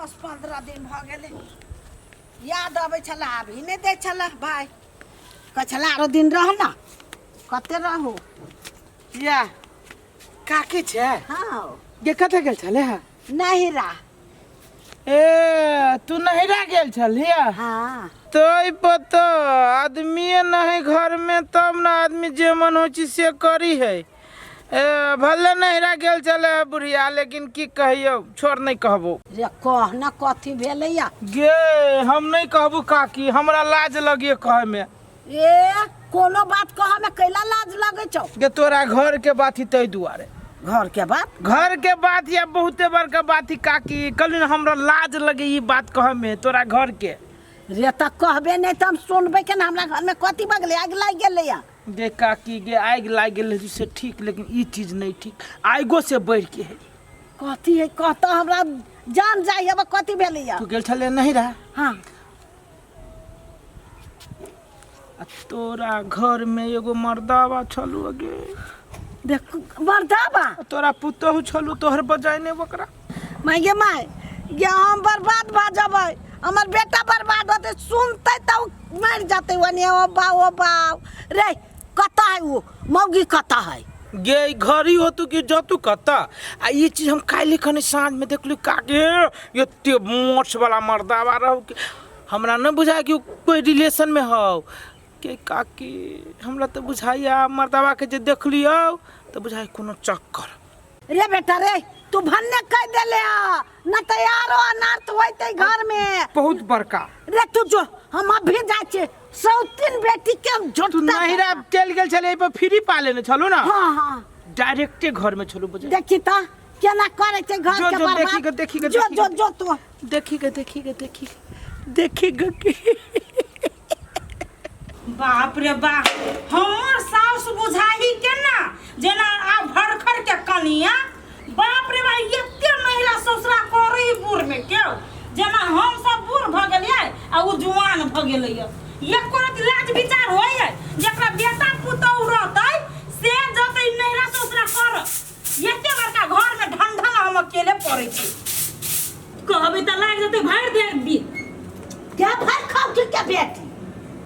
10-15 दिन भऽ गेलै। याद अबै छलै, आब ही नहि दै छलै भाय। कहै छलै आरो दिन रह ने, कते रहू। या काकी छै? हँ। गे कतऽ गेल छलै हँ? नहिरा। ए तू नहिरा गेल छलियै? हाँ। तै पर तऽ आदमीए नहीं घर में, तब ने आदमी जे मन होइ छै से करी है। ए भले नहिरा गेल छलै हँ बुढ़िया, लेकिन की कहियौ, छोड़ नहीं कहबो। रे कह न, कथी भेलैया? गे हम नहीं कहबू काकी, हमरा लाज लगिए कहे में। ए कोनो बात कह में कैला लाज लगै छौ? गे तोरा घर के बात ही तै दुआरे। घर के बात? घर के बात या बहुते बड़का बात ही काकी, कहली न हमरा लाज लगे ई बात कहे में तोरा घर के। रे तऽ कहबे नहि तऽ हम सुनबै केना? हमरा घर में कथी बगले आगि लागि गेलैया? गे काकी गे आगि लागि गेल है से ठीक, लेकिन ई चीज नहीं ठीक, आगिओ से बढ़ के है। कथी है कहता, हमरा जान जाइ अब कथी भेलैया? तू गेल छले नहिरा? हाँ। आ तोरा घर में एगो मर्दावा छलू गे। देख मर्दावा? आ तोरा पुतोहु छलू तोहर बजाइने ओकरा। माय गे माय गे, हम बर्बाद भऽ जेबै, हमर बेटा बर्बाद होतै, सुनतै तऽ ओ मरि जेतै ओने। ओ बा ओ बा रे, कतऽ है ओ मौगी, कतऽ है? गे ई घरी होतू कि जतू कतऽ? आ ई चीज हम काल्हि खनी साँझ में देखलू काके, एते मोछ वाला मर्दावा रहू कि हमरा नहीं बुझाय कि उ कोई रिलेशन में हौ के। काकी हमरा तऽ बुझाइया मर्दावा के जे देखलियौ तऽ बुझाइ कोनो चक्कर। रे बेटा रे, तू भन्ने कह देले ह न तऽ आरो अनर्थ होइतै घर में बहुत बड़का। रे तू जो, हम अभी जाइ छी सौतीन बेटी के हम तू झोटता। नहिरा चलि गेल छलै, एहि पर फ्री पा लेने छलू ना? हाँ हाँ। डायरेक्टे घर में छलू बुझाइ। देखी तऽ केना करै छै घर जो, के जो, बर्बाद। देखी के, देखी के, जो, देखी जो, के। जो तू देखी के, देखी के, देखी के, देखी के की। बाप रे बाप, हमर साउस बुझाही केना जेना आ भड़खड़ के कनिया। बाप रे बाप, एते महिला ससुरा करे बूढ़ में क्यों, जेना हम सब बूढ़ भ गेलियै आ उ जुआन भ गेलैया। एको रति लाज विचार होइए? जेकरा बेटा पुतहु रहतै से जतै नैहरा ससुरा कर। एते बड़का घर में ढन ढन हम अकेले पड़ै छी, कहबै तऽ लागि जेतै भरि दे बी के भर खाउ के बेटी,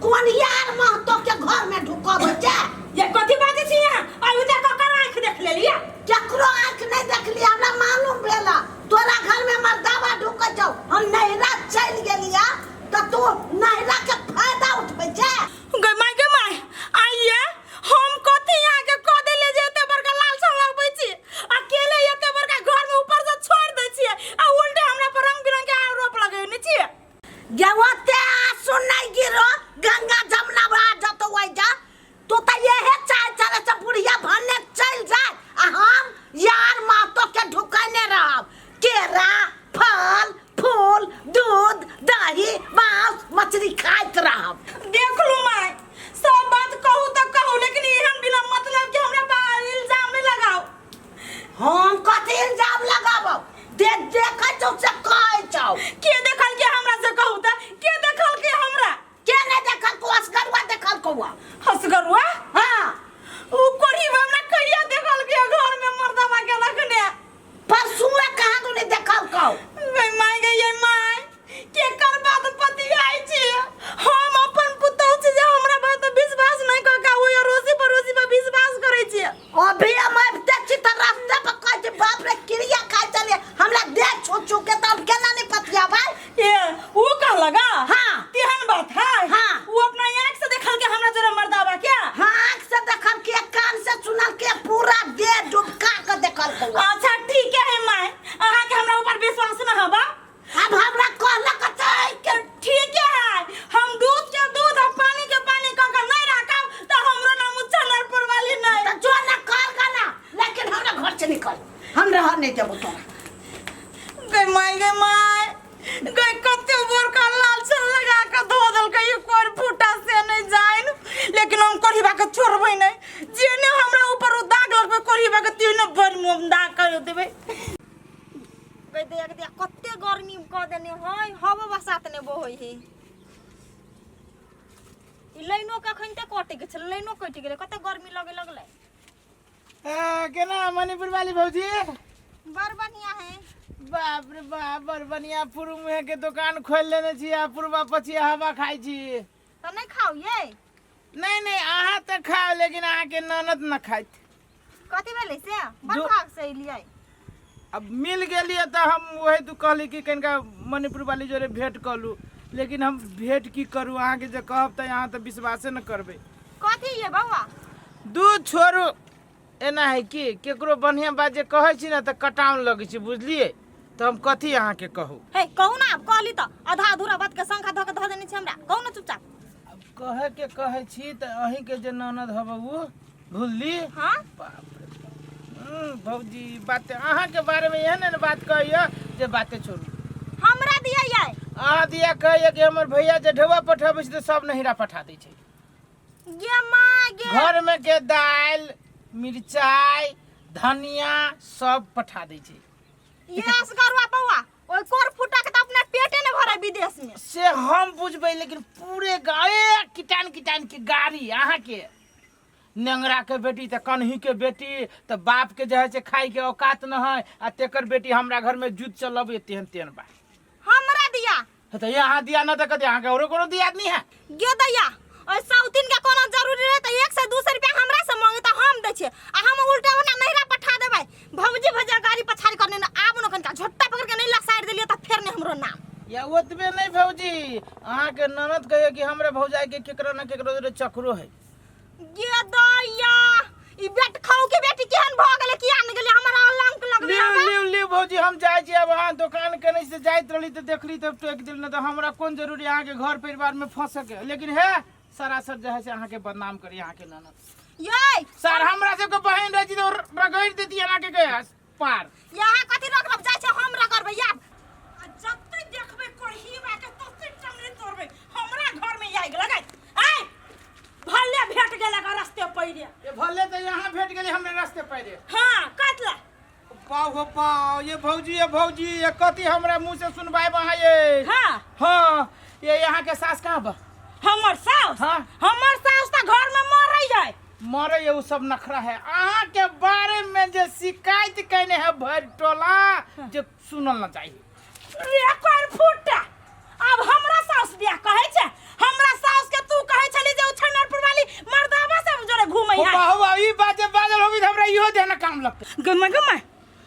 कोन यार महतो के घर में ढुकबै छै? ये कथी बाजै छी यहाँ? आइ उतर ककर आँखि देख लेलियै? केकरो आँखि नहि देखलियै, हमरा मालूम भेल तोरा घर में मर्दावा ढुकै छौ। हम नैहरा चलि गेलियै तऽ तू नैहरा के फायदा उठबै छै? गै माय गे माय, आइये हम कथी यहाँ के कह देलियै जे एते बड़का लालसा लगबै छी? अकेले एते बड़का घर में ऊपर से छोड़ दै छियै आ उल्टे हमरा पर रंग बिरंग के आरोप लगेने छियै। गे ओते आंसू नहि गिरो, गंगा जमुना भा जतो ओइ जा। तू तऽ इहे चाहे छले से बुढ़िया भन्ने चलि जाय आ हम यार महतो के ढुकैने रहब, केरा फल फूल दूध दही मांस मछली खाइत रहब। देख लू माय, सब बात कहू तऽ कहू, लेकिन एहन बिना मतलब के हमरा पर इल्जाम नहीं लगाओ। हम कथी इल्जाम लगाबो? दे देखै छौ से कहै छौ। के देखल के हमरा से कहू तऽ, के देखल के हमरा? के नहीं देखल को? असगरुआ देखल कौआ। असगरुआ? हाँ। उ कोढ़ी हमरा कहिया देखल के घर में मर्दवा के रखने? परसुए कहाँ दुनी देखल कौ। गई माय गई ये माय, के कर बात पतियाई छी? हम अपन पुतहु छी जे हमरा बात विश्वास नहीं क के ओइ अड़ोसी पड़ोसी पर विश्वास करै छी। अभी हम आबिते छी तऽ रास्ते पर कहै छी बाप रे क्रिया खाइ छलियै, हमरा देह छू छू के, तऽ हम केना नहि पतियाबै? ए उ कहलक? हाँ। तेहन बात है? हाँ। उ अपना आँख से देखल के हमरा जरा मर्दावा क्या? हाँ, आँख से देखल के, कान से सुनल के, पूरा देह डुबका के देखल के। अच्छा ठीक है माय, अहाँ के हमरा ऊपर विश्वास न हबा? अब हमरा कहलक तऽ के ठीक है, हम दूध के दूध और पानी के पानी कह के नहीं राखब तो हमरो नाम चनरपुर वाली नहीं। तऽ जो ना कर गाना, लेकिन हमरा घर से निकल, हम रह नहीं देबो तोरा। गई माय गई माय गई, कते बड़का लालछन लगा के धो देलकै, एक और फूटा से नहीं जाइन। लेकिन हम कोढ़ीबा के छोड़बै नहीं, जेने हमरा ऊपर उ दाग लगबै कोढ़ीबा के तीन भरि मुँह दाग कर देबै। गई देख देख कते गर्मी कऽ देने है, हवा बसात नहि बहै है। ई लाइनो के अखन तक कटि गेल छलै, लाइनो कटि गेलै, कते गर्मी लगे लगलै। ए, केना मणिपुर वाली भौजी? बड़ बढ़िया है। बा बाप रे बाप, बड़ बढ़िया पूर्व मुँहे के दोकान खोलि लेने छी आ पूर्वा पछिया हवा खाइ छी। तऽ नहि खाउ ये? नहीं नहीं, अहाँ तऽ खाउ, लेकिन अहाँके ननद न खाइत। कथी भेलै से? बड़ भाग से एलियै। अब मिल गेलियै तऽ हम वही तू कहली कि कनिका मणिपुर वाली जोरे भेंट कऽ लू, लेकिन हम भेंट की करू? अहाँके जे कहब तऽ अहाँ तऽ विश्वासे न करबै। कथी ये बौआ? दूध छोड़ू, एना है कि केकरो बढ़िआँ बात जे कहै छी ने तऽ कटाउन लगै छै, बुझलियै? तऽ हम कथी अहाँके कहू? हे कहू ना, आब कहली तऽ आधा अधूरा बात के शंखा धऽ के धऽ देने छी हमरा। कहू ना चुपचाप। अब कहे के कहै छी तऽ अहींके जे ननद हब ओ भुलली। हाँ। बाप रे बाप। भौजी, बात अहाँके बारेमे एहन एहन बात कहैया जे बाते छोड़ू। हमरा दिया ये? अहाँ दिया कहैया कि हमर भैया जे ढेबा पठाबै छै तऽ सब नहिरा पठा दै छै। गे माँ गे। घर में के दालि मिरचाई धनिया सब पठा दै छै। ये असगरुआ बौआ, ओइ कोर फुटा के त अपना पेटे ने भरे विदेश में। से हम बुझबै, लेकिन पूरे गाँव किटान किटान के गाड़ी अहाँके नेंगरा के बेटी तऽ कन्ही के बेटी तऽ बाप के जे है से खाय के औकात न है आ तेकर बेटी हमरा घर में जुत चलबै तेहन तेहन बात। हमरा दिया? तऽ यहाँ दिया न तऽ कथी अहाँके औरो कोनो दियाद नहीं है? गे दैया, ओइ सौतीन के कोनो जरूरी रहे तऽ 1 से 200 रुपया हमरा से मांगे तऽ हम दै छियै, आ हम उल्टा ओना नैहरा पठा देबै। भौजी भैया गाड़ी पछाड़ी करने न आब न, कनिका झोट्टा पकड़ के नहीं लसारि देलियै तऽ फेर नहीं हमरो नाम। या ओतबे नहीं भौजी, अहाँके ननद कहियो कि हमरा भौजाई के केकरो न केकरो जोरे चक्रो है। गे दैया, ई बेट खाऊ के बेटी केहन भऽ गेलै, किया ने गेलै हमरा अलंक लगलै। लिउ लिउ लिउ भौजी, हम जाइ छी अब। अहाँ दोकान केने से जाइत रहली तऽ देखली तब टोकि देली, नहि तऽ हमरा कोन जरूरी अहाँके घर परिवार में फंसके। लेकिन हे सरासर जे है से अहाँके बदनाम करी अहाँके ननद। ये सर हमरा सबके बहिन रहै छी तऽ रगड़ि देती अहाँके के पार। यहाँ कथी रगड़ब जाइ छै, हम रगड़बै आब। आ जते देखबै कोढ़ी के तते टंगरी तोड़बै। हमरा घर में आगि लगै आय भले भेट गेलक रस्ते पैरे। ये भले तऽ यहाँ भेट गेली हमरा रास्ते पैरे। हाँ, काटला। पाव हो पाव, ये भौजी, ये भौजी, ये कथी हमरा मुंह से सुनबायब अहाँ ये? हाँ। हाँ, ये यहाँ के सास कहाँ बा? हमर सास? हाँ। हमर सास तऽ घर में मरै है। मरे ये, उ सब नखरा है। अहाँ के बारे में जे शिकायत कैने है भरि टोला, जे सुनल न चाहिए। रे कर फुटा, अब हमरा सास बियाह कहै छै? हमरा सास के तू कहै छली जे उ छनरपुर वाली मर्दाबा से जोरे घूमै है। बाबा, ई बात जे बाजल होबी त हमरा इहो देना काम लगतै। गमा गमा,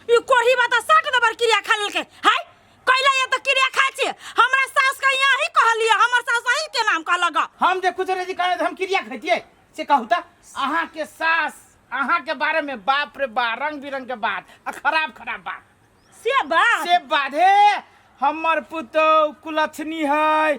ई कोढ़ी बात 60 दबर क्रिया खा लेलकै हाय। कैला ये तऽ क्रिया खाइ छी? हमरा सास के यहाँ ही कहलियै, हमर सास अहीं के नाम कहलक। हम जे कुछ रही कहने हम क्रिया खैतियै से कहू त अहाँ के सास अहाँ के बारे में बाप रे बा रंग बिरंग के बात आ खराब खराब बात। से बात? से बात। हे हमर पुतोह कुलक्षणी है,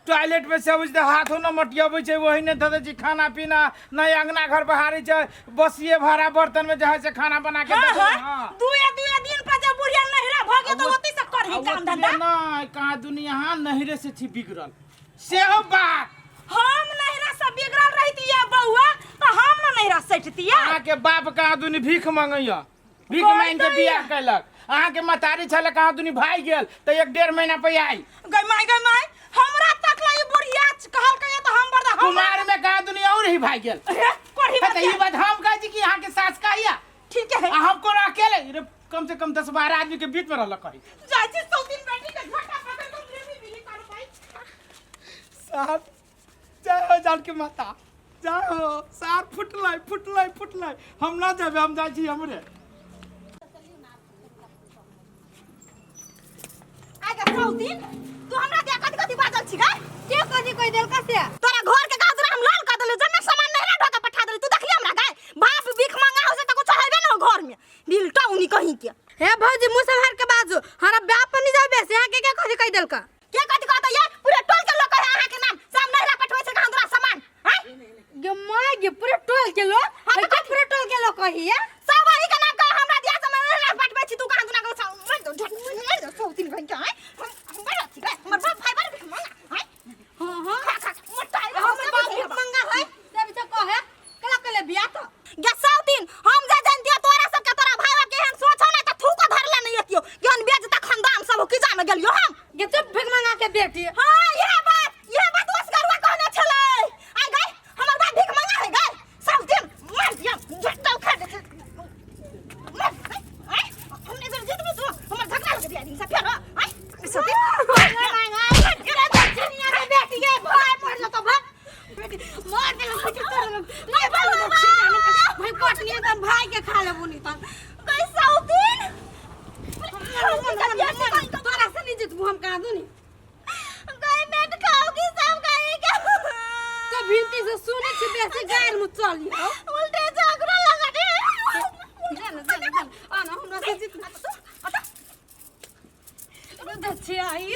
टॉयलेट में से अबै छै तऽ हाथो न मटियाबै छै, वही ने धऽ दै छै खाना पीना, नहि अंगना घर बहारै छै, बसिए भाड़ा बर्तन में जे है से खाना बना के हाँ, दऽ दै। हाँ। हाँ। दुए दुए दिन पर जब बुढ़िया नहिरा भऽ गेल तऽ ओतै से करही आ काम ओतबे धंधा। नहि, कहाँ दुनिया नहिरे से छी बिगड़ल सेहो बात। हम नहिरा से बिगड़ल रहितियै बौआ तऽ हम न नहिरा सटितियै। अहाँके बाप कहाँ दुनी भीख मंगैया, भीख कोई मांगि के तऽ बियाह केलक। अहाँके मतारी छलै कहाँ दुनी भागि गेल तऽ एक डेढ़ महीना पे आयल। गै माय गै माय, हमरा तकला ई बुढ़िया कहलकै तऽ हम बर्दा हम कुमार में कहाँ दुनी और ही भागि गेल। रे कोढ़ी तऽ ई बात हम कहै छी कि अहाँके सास कहैया? ठीक है। आ हम कोनो अकेले रे, कम से कम 10-12 आदमी के बीच में रहल कही। जाइ छी सौ दिन बेटी के झोटा पकड़ के लेबी बिली करू भाई। साहब जय हो जानकी माता, जय हो। सार फुटलै फुटलै फुटलै, हम ना जेबै, हम जाइ छी हमरे। आइ गे सौ दिन तू हमरा दिया कथी कथी बाजल छी गे? के कथी कहि देलका से? तोरा घर के गाजरा हम लाल कऽ देलियो, जमे सामान नहिरा ढो के पठा देली। तू देखली हमरा गाय बाप भीख मंगा हो से त कुछ हेबे न घर में बिलटा उनी कहीं के। हे भौजी, मुंह सम्हार के बाजू, हमरा बाप पर नहीं जाबे से। यहाँ के के कथी कहि देलका? के कथी कहता ये? पूरे टोल के लोग कहे अहाँ के नाम सब नहिरा पठबै छै कहाँ तोरा सामान हैं? गे माय गे, पूरे टोल के लोग? हाँ, है तो के पूरे टोल के लोग कही है? सब अही के नाम कहे हमरा दिया से नहिरा पठबै छी। तू कहाँ दुना के मर दो झट मर दो सौ दिन घंटा हैं। हम बड़ अथी गए, हमर बाप भाई बड़ भीख मंगा हैं। हां हां, खा खा मोटा है। हमर बाप भीख मंगा है से भी कहे कला कले बियाह तो। गे सौ दिन हम जे जानतियो तोरा सबके तोरा भाई के एहन सोच हो ना त थूको धरले नहीं एतियो केहन बेजता खानदान सब हो की जाने गेलियो हम। गे चुप भीख मंगा के बेटी। हाँ, यह बात ओसगरुआ कहने छलै। आ गई हमर बाप भीख मंगा है गई सब दिन मार दिया झट्टा उखाड़ दे मार। आय हमने जब जितबी तू हमर झगड़ा लग दिया दिन। हम कहाँ दूनी गई मेट खाओगी सब गई के तो भिंती से सुने छी बेसी गायर मुँह चलियो उल्टे झगड़ा लगा दे जान जान जान आना हमरा से जीत दक्षि आई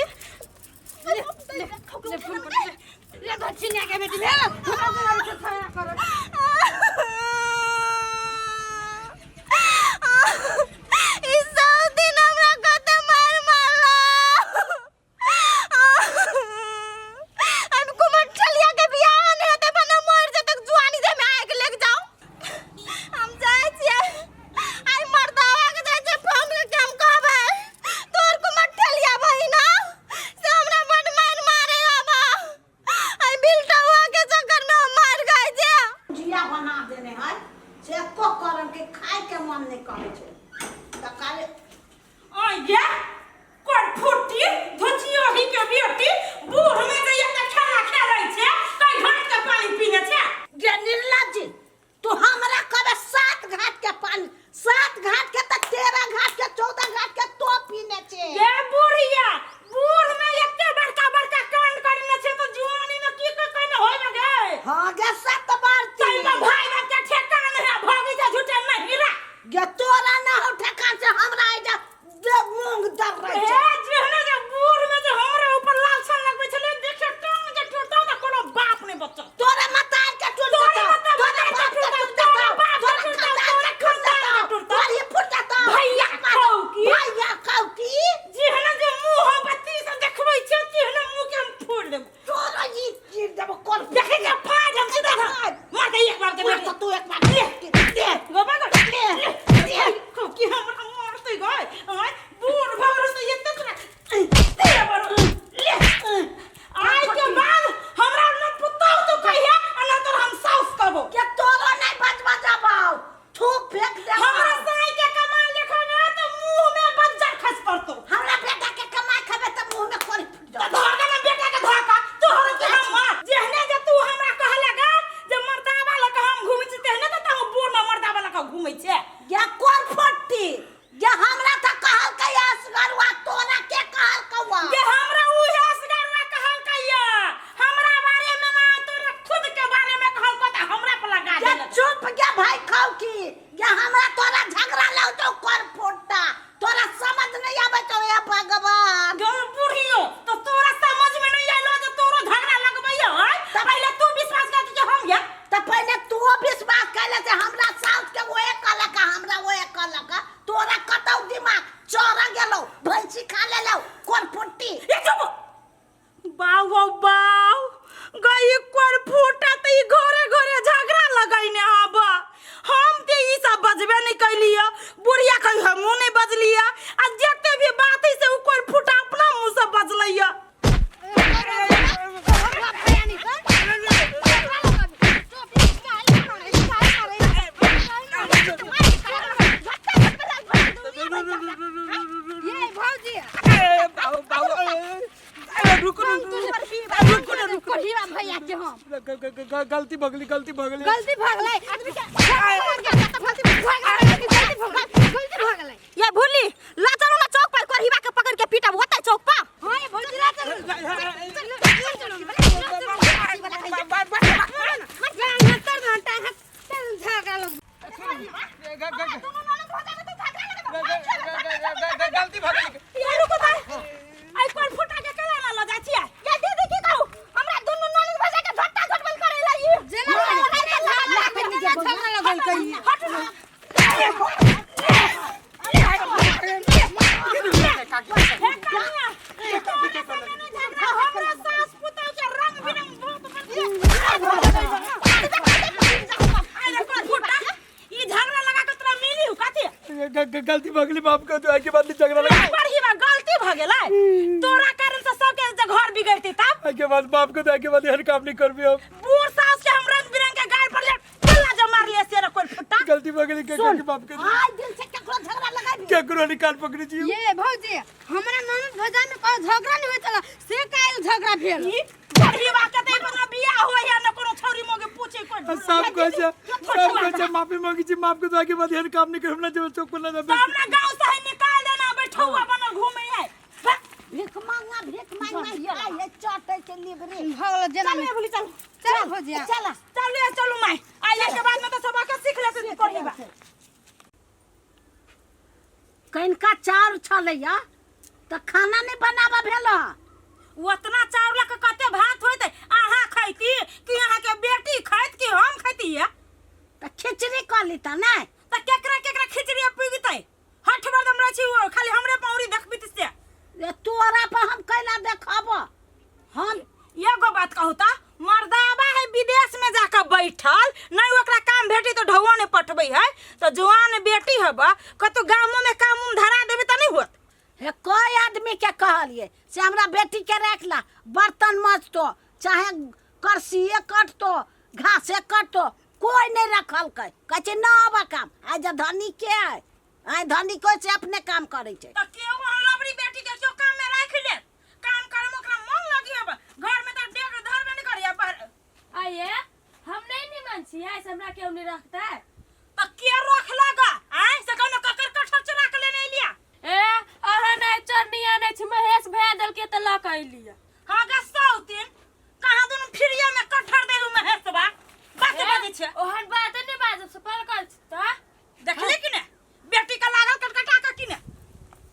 ले ले ले फोन पर ले ले दक्षिणिया के बेटी भेल हमरा दुआरे से झगड़ा करत। ई सब दिन हमरा कते मार मारला। हम कुमर ठलिया के बियाह नहीं होते बना मर जते जुआनी दे में आके लेके जाओ। हम जाए छियै आई मर्दावा के जाए छियै फोन करके हम कहबै तोर कुमर ठलिया बहिना से हमरा बड मार मारे आबा आई बिलटौआ के चक्कर में हम मार गए जे भुजिया बना देने है से एको करम के खाय के मन नहीं करे छै तऽ काले आइया कोन फुटी धोचियो ही के बेटी बूढ़ में जइया त खेला खेलै छै कई घाट के पानी पीने छै। गे निर्लज्ज तू हमरा कबे सात घाट के पानी सात घाट के तऽ 13 घाट के 14 घाट के तो पीने छै। गे बुढ़िया बूढ़ में एते बड़का बड़का कांड करने छै तो जुआनी में की की करने होय गे? हाँ गे सत बार तै में भाई बाप के ठेकान है भागी जा झूठे नहीं रा। गे तोरा ना हो ठेकान से हमरा एजा दे मूंग दर रहे ए छै। जेहने जे बूढ़ में जे हमरा ऊपर लालछन लगबै छलै देखे टांग जे टूटौ त कोनो बाप नै बचत। तोरे मतार के टूट तोरे जेतौ, मतार तोरे के बाप के टूट टूट जेतौ, जेतौ, बाप के तोरे टूट जेतौ, खानदान के टूट खानदान के जेतौ, टूट जेतौ। तोरी फूट जेतौ। भैया खाउ की? भैया खाउ की? जेहने जे मुंह हम बत्ती से देखबै छै तेहने मुंह के हम फोड़ देब। तोरा ई चीर देबो कोन देखै छै फाड़ हम सीधा मार दे एक बार के मार बेटी। तो तू एक बार ले ले गोबा गो ले ले खाउ की हमरा मारतै गय आय बूढ़ भऽ से एते तोरा दे बरो ले आइ के बाद हमरा न पुतौ तो कहिया आ न तोरा हम साउस कहबो। के तोरो नहीं बचबा जाबो थू फेंक दे हमरा साई के कमाल देखबे तो मुंह में बज्जर खस पड़तो। हमरा बेटा के कमाई खेबे त मुंह में कोरी फूट तो जाओ। धोखा ना बेटा के धोखा तोहर के हम मार जेहने जे तू हमरा कहले गा जे मर्दावा लग हम घुमै छी तेहने त तू बूढ़ में मर्दावा लग घुमै छे। या कोन फट्टी जे हमरा त कहल के असगरवा तोरा के कहल कौआ? जे हमरा उहे असगरवा कहल कहिया हमरा बारे में ना तोरा खुद के बारे में कहल को त हमरा पर लगा जे देलक। चुप गे भाई खाउ की जे हमरा तोरा झगड़ा लग तो कोन फुट्टा तोरा समझ नहीं आवे तो हे भगवान। गौ बुढ़ियो तो तोरा समझ में नहीं आइलो जे तोरो झगड़ा लगबैया है पहले तू विश्वास कर कि हम या त पहले तू विश्वास कैले से हमरा साउस के ओहे कहलक हमरा ओहे कहलक तोरा कतौ दिमाग चोरा गेलौ भैंसी खा लेलौ कोन फुट्टी। ए चुप बाव हो बाव गई कोन फूटा त ई घरे घरे झगड़ा लगैने हब। हम ते ई सब बजबे नहीं कैलिय बुढ़िया कहि हमहूँ नहीं बजलिय आ जते भी बात है से उ कोन फूटा अपना मुंह से बजलैया। ये भौजी ए बाबू बाबू ए रुको रुको रुको रुको कोढ़ीवा भैया के हम गलती भगली गलती भगली गलती भगलै आदमी के गलती भगलै गलती भगलै। ये भुली ला चलू ना चौक पर कोरहिबा के पकड़ के पीटब होतै चौक पर। हां ये भौजी ला चलू चलू चलू गलती भगली। ये रुको भाई आई कोन फूटा के केना ना ल जाइ छियै? ये दीदी की कहू हमरा दुनू ननद भजा के झट्टा झटबल करे ला ई जेना झगड़ा लगल कही हट ना। हे कनिया तोरा सामने नहीं झगड़ा हमरा सास पुतौ के रंग बिरंग बहुत आई कोन फूटा ई झगड़ा लगा के तोरा मिली हो कथी? गलती भगली माफ कर दो आगे बाद नहीं झगड़ा लगा। बढ़िया गलती भ गेलै तोरा कारण से सबके जे घर बिगड़तै तब आगे बाद माफ कर दो आगे बाद हर काम नहीं करबी हम। बूढ़ सास के हम रंग बिरंग के गाय पर ले गल्ला जब मार लिया से कोई फुट्टा। गलती भगली के के माफ कर दो। आज दिन से केकरो झगड़ा लगाबी केकरो निकाल पकड़ी जी। ये भौजी हमरा ननद भौजा में कोनो झगड़ा नहीं होइत छला से काल्हि झगड़ा भेल। ई बढ़िया के तै पर ना बियाह होय है ना कोनो छौरी मोगे पूछे कोई। सब कहै सब कहै माफी मांगी छी माफ कर दो आगे बाद हर काम नहीं करब ना जब चौक पर ना तो जाबे। अपना गांव से ही निकाल देना बैठौआ बनल घूमे है। भीख मांगा रे भऽ गेल जेना चलू भूली चलू। चल भौजी। चल। चलू चलू माय, आइला के बाद में तो सब के सीख लेते करिबा। कनिका चाउर छलैया तऽ खाना नहि बनाबऽ भेल हँ। उतना चाउर लऽ के कते भात होइतै? अहाँ खैती कि अहाँ के बेटी खैत कि हम खैती या? तऽ खिचड़ी कऽ लीतऽ नहि? तऽ केकरा केकरा खिचड़ी पुगितै? हठ बरदम रहै छी ओ, खाली हमरे पौरी देखबित से। ए, तोरा पर हम कैला देखब हम? एगो बात कहू तऽ, मर्दाबा है विदेश में जाकर बैठल, नहीं ओकरा काम भेटी तो ढौआ नहीं पठबै है, तो जवान बेटी हबा कतौ गामो में काम उम धरा देबे तऽ नहीं होत? हे, कई आदमी के कहलिए से हमरा बेटी के राख ला, बर्तन मजतो चाहे करसिए कटतो घासे कटतो, कोई नहीं रखलकै। कहै छै न आबऽ काम। आइ जे धनी के है, आइ धनी कोइ से अपने काम करै छै। तऽ केओ अहाँ लबड़ी बेटी के केओ काम में राखि लेत, काम करे में ओकरा मन लगी हबा, घर में तऽ डेग धरबे नहीं करिया बाहर। आइए हम नहीं निमन छियै से हमरा केओ नहीं रखतै? तऽ के रख लगा आय से कोनो ककर कठर चुरा के लेने एलिया? ए अहाँ नहीं चोरनी आनै छी, महेश भैया देलकै तऽ लऽ कऽ अयलियै। हाँ गा सौतीन, कहाँ दुनू फिरिया में कठर देलू महेश बा बात बाजै छै। ओहन बात नहि बाजब से पर कर छी तऽ। देखली कि ने बेटी के लागल कटकटा के कि ने?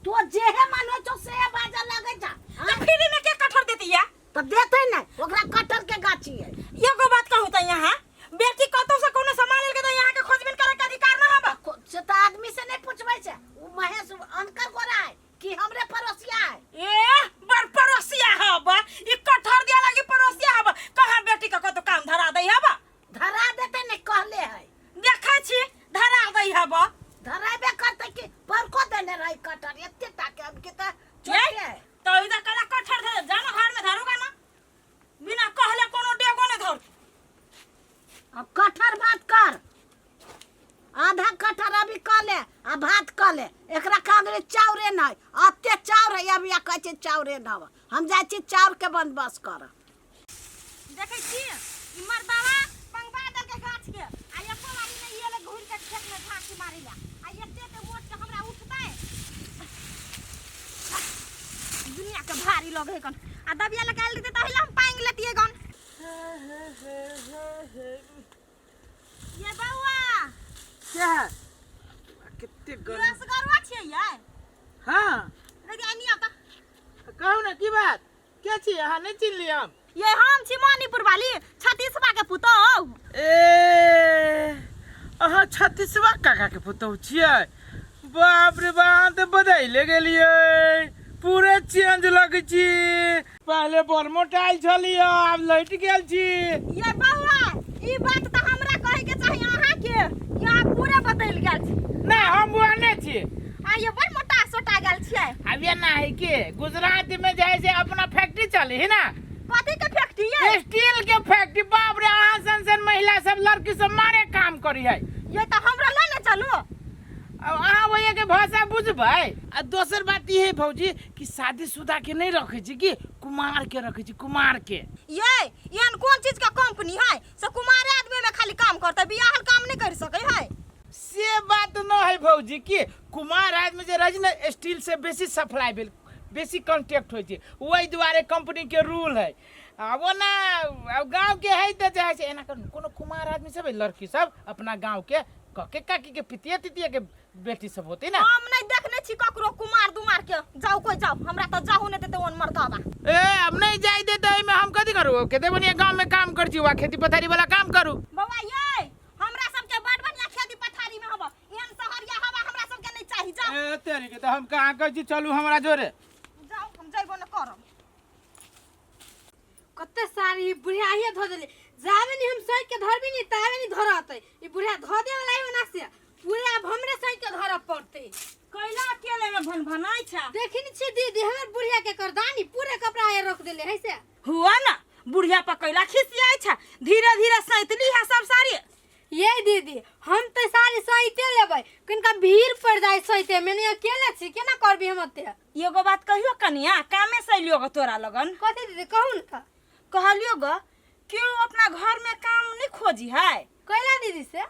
तो जेहे मन होइ छौ सेहे बाजऽ लगै छ। तऽ फ्री में के कठर देती या? तऽ देतै नहि, ओकरा कटहर के गाछी है। एगो बात कहू तऽ, यहाँ बेटी कतौ से कोनो सामान लेलकै तऽ यहाँ के खोजबीन करे के अधिकार न हबा? से तऽ आदमी से नहीं पूछबै छै। उ महेश अनकर गोरा है कि हमरे पड़ोसिया है? ए बड़ पड़ोसिया हबा, ई कठर दिया लागी पड़ोसिया हबा, कहाँ बेटी के कतौ काम धरा दै हबा? धरा देतै नहि कहले है। देखै छी धरा दै हबा। धराबे करतै कि परको देने रही कटहर एते टा के, अब के तऽ छोटे है। तऽ इधर कला कठर धर जानो घर में धरूगा ना, बिना कहले कोनो डेगो नहीं धर। अब कटहर भात कर, आधा कटहर अभी कऽ ले आ भात कऽ ले। एकरा कांगरे चाउरे नहि, अते चाउर है अभी, आ कहै छै चाउरे नहि। हम जाइ छी चाउर के बंदोबस्त करऽ। देखै छी ई मर्दावा पंगबा देलकै गाछ के, आ एको बारी नहि एलै घुरि के खेत में झाँकी मारै ला, आ एते एते मोट के हमरा उठतै? दुनिया के भारी लगे है गन, आ दबिया लगायल रहतै तऽ हम पांगि लेतियै गन। ये बौआ। क्या है? कते गर्मी। रसगरुआ छियै यै? हाँ। रे आनी आता। कहू ना की बात, के छी अहाँ? नहीं चिन्हली हम। ये हम छी मणिपुर वाली छत्तीसवा के पुतोहु। ए अहाँ छत्तीसवा काका के पुतोहु छियै? बाप रे बाप, तऽ बदलि गेलियै, पूरे चेंज लगै छी। पहले बड़ मोटाइल छलियै, आब लटि गेल छी। ये बौआ, ई बात तऽ हमरा कहै के चाही अहाँ के कि अहाँ पूरे बदलि गेल छी। नहीं, हम बुआ नहीं छी। आ ये बड़ मोटा सोटा गेल छियै। अब ये ना है कि गुजरात में जाए से अपना फैक्ट्री चले है ना। कथी के फैक्ट्री है? स्टील के फैक्ट्री। बाप रे, अहाँ सन सन महिला सब लड़की सब मारे काम करी है। ये तऽ हमरा लऽ ने चलू। अब अहाँ वही के भाषा बुझबै। आ दोसर बात ई है भौजी कि शादीशुदा के नहीं रखे छी कि कुमार के रखे छी, कुमार के। ये एहन कोन चीज के कंपनी है से कुमारे आदमी में खाली काम करते, बियाहल काम नहीं कर सके है? से बात न है भौजी, कि कुमार आदमी जे रहे ने स्टील से बेसी सप्लाई भेल, बेसी कॉन्टेक्ट होइ छै, ओहि दुआरे कंपनी के रूल है। आ ओना अब गाँव के है तऽ जे है से एना करू, कोनो कुमार आदमी सब है, लड़की सब अपना गाँव के कके काकी के पितिया तितिया के बेटी सब होती ना। हम नहीं देखने छी ककरो कुमार दुमार के। जाओ कोई जाओ, हमरा तो जाहू नहीं देते ओन मर्दावा। ए अब नहीं जाय देते एहिमे हम कथी करू? केते बढ़िया गाँव में काम कर छी, वा खेती पथारी वाला काम करू। बौआ ये हमरा सबके बड़ बढ़िया खेती पथारी में हबो, एहन सहरिया हवा हमरा सबके नहीं चाही। जाओ। ए तेरी के तऽ हम कहाँ कहै छी, चलू हमरा जोरे। जाओ, हम जइबो न करब। कते सारी ई बुढ़िया आइए धो देले, जाबे नहीं हम सही के धरबी नहीं ताबे नहीं धरते। ई बुढ़िया धो दे वाला है ना से पूरे अब हमरे सही के धरब पड़ते। कैला अकेले में भन भनाइ छा? देखी नहीं छी दीदी हमर बुढ़िया के करदानी पूरे कपड़ा आए रख देले है से। हुआ ना बुढ़िया पर कैला खिसियाइ छा? धीरे धीरे सैतली है सब सारी। ये दीदी हम तो सारी सहिते लेबै, किनका भीड़ पड़ जाए सहिते में, नहीं अकेले छी केना करबी हम ओते। एगो बात कहियो कनिया, कामे से अलियो ग तोरा लगन। कथी दीदी कहू न त? कहलियो ग, क्यों अपना घर में काम नहीं खोजी है? कैला दीदी से?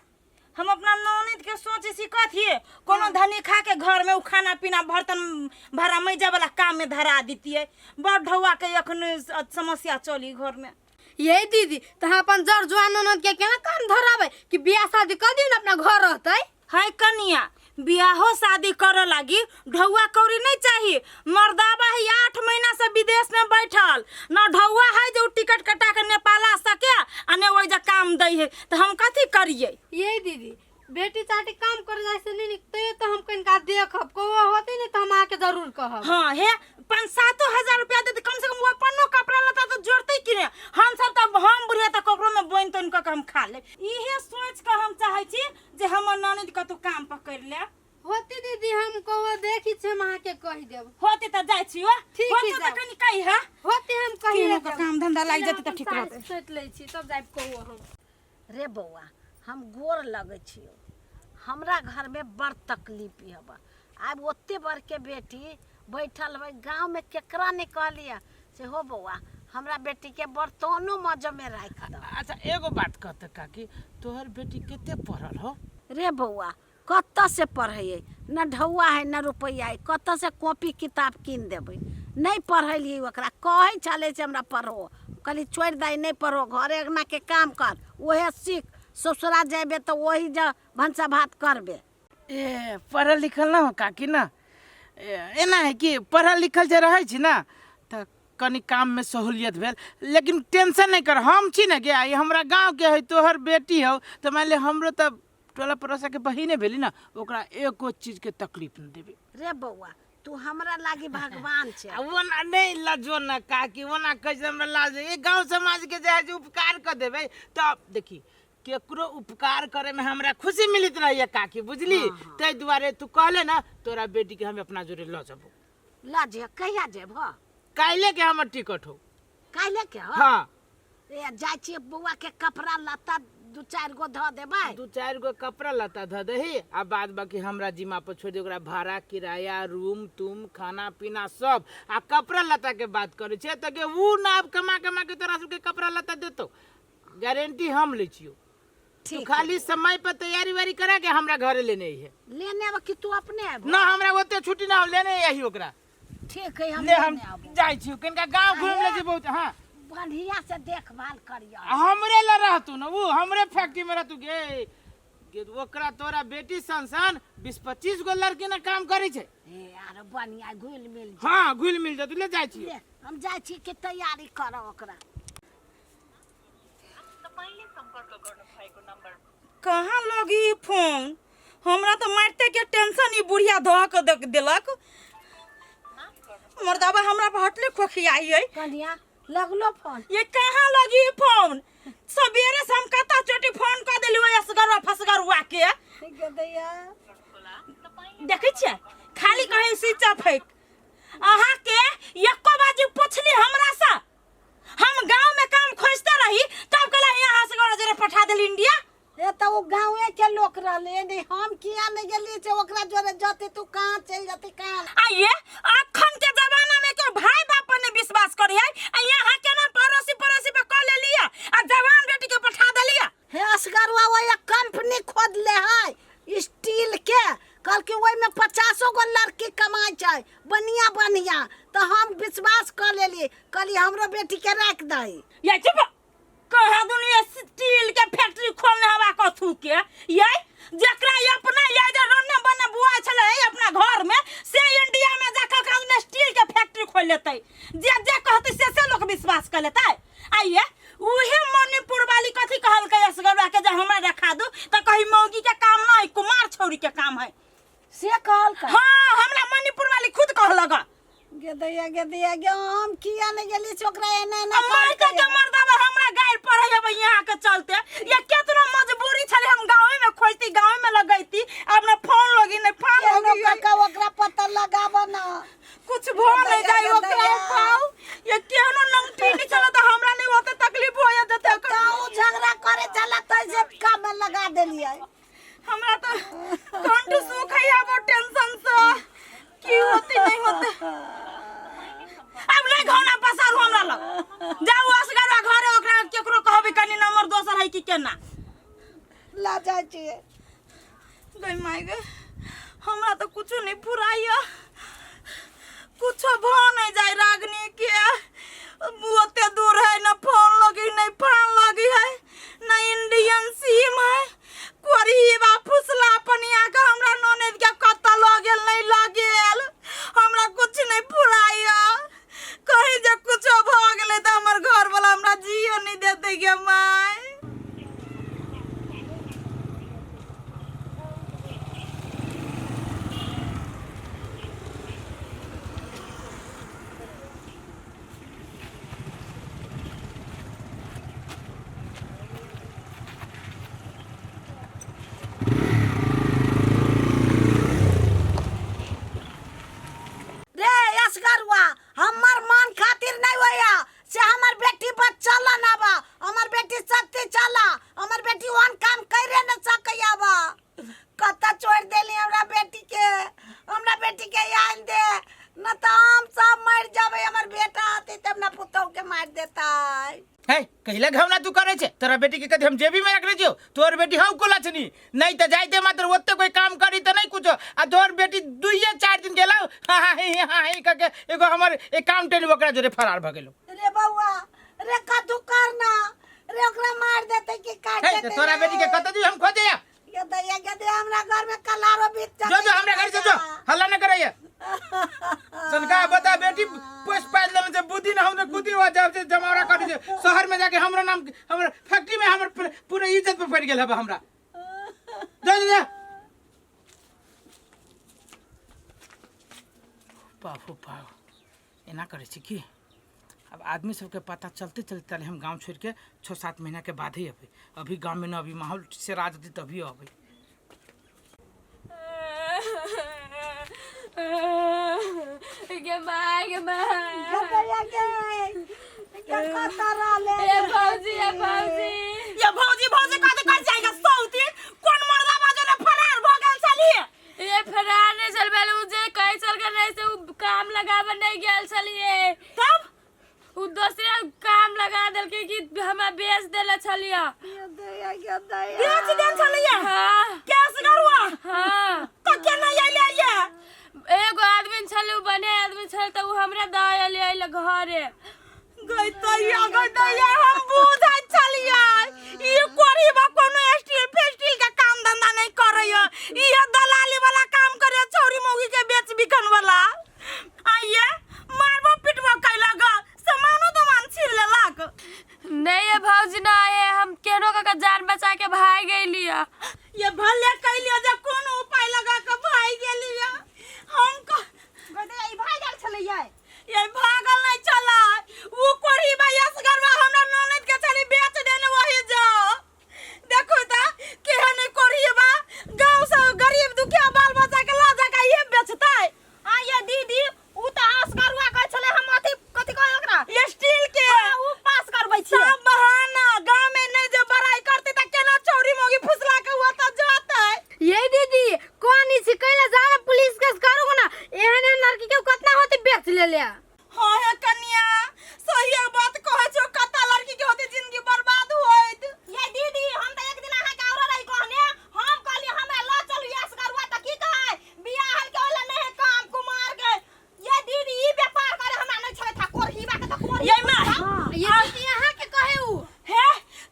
हम अपना ननद के सोचे छी कथी कोनो धनी खा के घर में उ खाना पीना बर्तन भाड़ा मैजा वाला काम में धरा दितिए। बड़ ढौआ के अखन समस्या चली घर में। ये दीदी तो हम अपन जर जुआन ननद के केना काम धराबै कि बियाह शादी कर दियो न अपना घर रहतै। है कनिया, बियाहो शादी करे लागी ढौआ कौड़ी नहीं चाहिए। मर्दाबा है 8 महीना से विदेश में बैठल, न ढौआ है जो टिकट कटा के नेपाल आ सके आ ने ओइ जा काम दै है, तो हम कथी करिए? ये दीदी बेटी चाटी काम करे जाय से नहीं तैयो तो हम कनिका देखब को होते नहीं तो हम आके जरूर कहब। हाँ हे 5-7 हजार रुपया दे कम से कम वो अपनो कपड़ा लत्ता तो जोड़ते कि ने। हम सब तो हम बुढ़िया तो ककरो में बोइन तोइन कऽ के हम खा ले। इहे सोच के हम चाहै छी जे हमर ननद कतौ काम पकड़ ले। होते दीदी हम कहो देखी छी हम अहाँके कहि देब। होते तऽ जाइ छी हो। ठीक होते है, तऽ जाउ। कनि कहि है। होते हम कहि केहनो देब। के काम धंधा लागि जेतै तऽ ठीक रहतै। सोचि लै छी तब जाबि कहो हम। रे बौआ हम गोर लगै छियौ, हमरा घरमे बड़ तकलीफ हबऽ। आब ओते बड़के बेटी बैठल हबै गाँवमे, केकरा नहि कहलियै से हो बौआ हमरा बेटीके बर्तनो मजमे राखि दऽ। अच्छा एगो बात कहते काकी, तोहर बेटी कते पढ़ल हो? रे बौआ कतऽ से पढ़ैयै, न ढौआ है न रुपैआ है, कतऽ से कॉपी किताब कीन देबै? नहि पढ़ेलियै ओकरा, कहै छलै से हमरा पढ़ो, कहली छोड़ि दही नहि पढ़ो, घरे अङ्गनाके काम कर, ओहे सीख, ससुरा जेबे तऽ ओही जे भनसा भात करबे। ए पढ़ल लिखल ना हो काकी ना? एना है कि पढ़ल लिखल जे रहै छी ना तऽ कनि काममे सहूलियत भेल, लेकिन टेंशन नहि कर, हम छी ने गे, ई हमरा गाँवके है, तोहर बेटी हौ तऽ मानि ले हमरो तऽ टोला पड़ोसा के बहिने भेली ना, ओकरा एको चीज के तकलीफ न देबे। रे बौआ तू हमरा लागी भगवान छे। आ ओना नहीं लजो ना काकी, ओना कैसे हमरा लाज, ये गांव समाज के जे है जे उपकार कर देबे तब देखी केकरो उपकार करे में हमरा खुशी मिलत रही काकी, बुझली? ताहि दुआरे तू कहले ना तोरा बेटी के हम अपना जोरे ल जबो। ल जे कहिया जेबो? काल्हे के हमर टिकट हो। काल्हे के हो? हाँ। ए जाइ छियै बौआ के कपड़ा लत्ता 2-4 गो धऽ देबै। 2-4 गो कपड़ा लत्ता धऽ दही आ बाद बाकी हमरा जिम्मा पर छोड़ दे, ओकरा भाड़ा किराया रूम तुम खाना पीना सब। आ कपड़ा लत्ता के बात करै छियै तऽ के उ ना आब कमा कमा के तोरा सबके कपड़ा लत्ता देतौ, गारंटी हम लै छियौ। तू ठीक खाली समय पर तैयारी उयारी करा के हमरा घरे लेने अइहे। लेने आबऽ कि तू अपने आबऽ? ना हमरा ओते छुट्टी ना हो, लेने अइही ओकरा। ठीक है, हम ले हम लेने आबो। जाइ छियौ कनिका गाँव घुमि लै छी बहुत। हाँ बढ़िया से देखभाल करियो। आ हमरे ला रहतू ना, वो हमरे फैक्ट्री में रहतू गे। गे ओकरा तोरा बेटी सन सन 20-25 गो लड़की ना काम करै छै। ए आरो बढ़िया घुल मिल जा। हाँ घुल मिल जतू, ले जाइ छियौ। ले हम जाइ छी कि तैयारी करब ओकरा। कहाँ लगी फोन? हमरा तो मारते के टेंशन ई बुढ़िया धऽ के देख देलक। मर्दाबा हमरा पर हटले खोखियाई है। कनिया लगलो फोन? ये कहाँ लगी फोन? सवेरे से हम कता चोटी फोन कर देली ओइ असगरवा फसगरवा के। दैया देखै छियै खाली कहै स्विच ऑफ है। अहाँ के एको बाजी पुछली हमरा से? हम गांव में काम खोजते रही तब कहला यहाँ से गोरा जरे पठा देली इंडिया। ए त ओ गांवे के लोक रहले नहीं, हम किया नहीं गेली से ओकरा जोरे जते तू कहाँ चल जते कहाँ। आ ये अखन के जमाना में क्यों भाई बाप पर नहीं विश्वास करी है? आ यहाँ के ना पड़ोसी पड़ोसी पे कह ले लिया आ जवान बेटी के पठा देलिया। हे असगरवा वो एक कंपनी खोद ले है स्टील के, कहल कि ओहि में 50 गो लड़की कमाई छै बढ़िया बढ़िया, तो हम विश्वास कर लेली, कहली हमरो बेटी के राख दही। ये चुप कहा दुनिया स्टील के फैक्ट्री खोलने हवा कथू के ये जकरा ये अपना ये जे रन्ने बन्ने बुआ छले अपना घर में से इंडिया में जाकर के आदमी स्टील के फैक्ट्री खोल लेतै, जे जे कहतै से से लोग विश्वास कर लेतै। आइए उहे मणिपुर वाली कथी कहलकै असगरवा के जे हमरा रखा दू त कही मौगी के काम न है कुमार छौरी के काम है से कहलकै। हाँ हमरा मणिपुर वाली खुद कहलक। गे दैया गे दैया गे हम किया नहीं गेली से ओकरा एना एना मार के के मर्दावा हमरा गाइल पड़े अब यहाँ के चलते ये केतना मजबूरी छले हम गांवे में खोजती गांवे में लगैती अपना फोन लगी नहीं फोन केहनो लगी काका ओकरा पता लगाब ना कुछ भो नहीं जाई दैया, ओकरा दैया। पाओ ये केहनो नंगटी नहीं चला त हमरा नहीं ओते तकलीफ हो जाते ताऊ झगड़ा करे चला तैसे काम में लगा देलियै। हमरा तो कंठ सूख है अब टेंशन से की होते नहीं होते। अब नहीं घौना पसारू हमरा लग जाऊ असगरवा घरे ओकरा केकरो कहबे कनी नंबर दोसर है कि केना ला जाइ छियै। गई माय गई हमरा तो कुछो नहीं फुराइया कुछो भ नहीं जाए रागनी के ओते दूर है न फोन लगी नहीं फान लगी है न इंडियन सिम है कोरी बा फुसला पनिया के हमरा ननद के कत्ता लगेल नहीं लगेल हमरा कुछ नहीं फुराइया कहीं जे कुछो भ गेलै तऽ हमर घर वाला हमरा जियो नहीं देते गे माय। रे असगरुआ हमर मन खातिर नहीं होया से हमर बेटी पर चला ना बा हमर बेटी सत्य चला हमर बेटी ओहन काम करे न सकैया बा कत छोड़ देली हमरा बेटी के हमरा बेटी के आन दे न त हम सब मर जाबे हमर बेटा आते तब ना पुतहु के मार देता। है कहिला घवना तू करे छे तोरा बेटी के कथी हम जेबी में रखले छियो तोर बेटी हौ कोला छनी नहीं त जाइते मात्र ओते कोई काम करी त नहीं कुछो आ तोर बेटी दुइये चार दिन गेला हां हां ही हां ही करके एगो हमर अकाउंटेंट ओकरा जोरे फरार भ गेलो। रे बउआ रे कथू करना रे ओकरा मार देते कि काट है देते त तोरा बेटी के कत दी हम खोजे या ये दैया के दे हमरा घर में कलारो बीत जो जो हमरा घर से जो हल्ला न करैया सनका बता बेटी पोस पाइल लेने से बुद्धि न हमने कुदी हुआ जब से जमावड़ा कर दे शहर में जाके हमरो नाम हमर फैक्ट्री में हमर पूरे इज्जत पे पड़ गेल हबा हमरा जा जा जा बाप बाप एना करे छी की अब आदमी सबके पता चलते चलते हम गांव छोड़ के 6-7 महीना के बाद ही अबे अभी गांव में न अभी माहौल से राज दी तभी अबे। गे माय गे माय दैया के के कत रहले ए भौजी ए भौजी ये भौजी भौजी कथी कर जाएगा सौती कोन मर्दा बाजो ने फरार भ गेल छली। ये फरार नहीं चल बेल उ जे कहीं चल के नहीं से उ काम लगावे नहीं गेल छलिए तब उ दूसरे काम लगा देलके कि हमरा बेच देले छलिए ये दैया के दैया बेच देल छलिए। हाँ कैस गरुआ हाँ तो केना आइले ये एगो आदमी छले उ बने आदमी छले त उ हमरा दऽ अयले अयले घरे। गई दैया गई दैया हम बुझै छलिए ई कोरीबा कोनो स्टील फेस्टिल के काम धंधा नहीं करैया ई दलाली वाला काम करे छौरी मौगी के बेच बिकन वाला आइए मारबो पिटबो कैलक सामानो दमान छीन लेलक। नहीं ये भौजी ना आए हम केनो का जान बचा के भाग गेली ये भले कैलिए जे कोनो उपाय लगा के भाग गेलिए हम गई ई भाग गेल छलैया ये भागल नहीं चला उ कोरी बा असगरवा हमरा ननद के छली बेच देने वही जाओ देखो ता केहन कोरी बा गांव से गरीब दुखिया बाल बच्चा के ला जाके ये बेचतै। आ ये दीदी उ त असगरवा कहै छलै हम अथी कथी कहै ओकरा स्टील के उ पास करबै छी सब बहाना गांव में नहीं जे बड़ाई करते त केना चोरी मोगी फुसला के हुआ त जातै। ये दीदी कौन इसी कैला जाना पुलिस केस करूँगा ना एहन एहन लड़की के कितना होते बेच ले ले। हाँ हे कन्या सही बात कहै छौ कता लड़की के होते जिंदगी बर्बाद होइत। ये दीदी हम त एक दिन अहाँ के औरो रही कहने हम कहली हमरा ल चलू असगरवा त की कहै बियाह हल के होला नहीं काम कुमार के ये दीदी ई व्यापार करे हमरा नहीं छलै था कोरहीबा के त कोरही ये मां ये दीदी यहाँ के कहे उ हे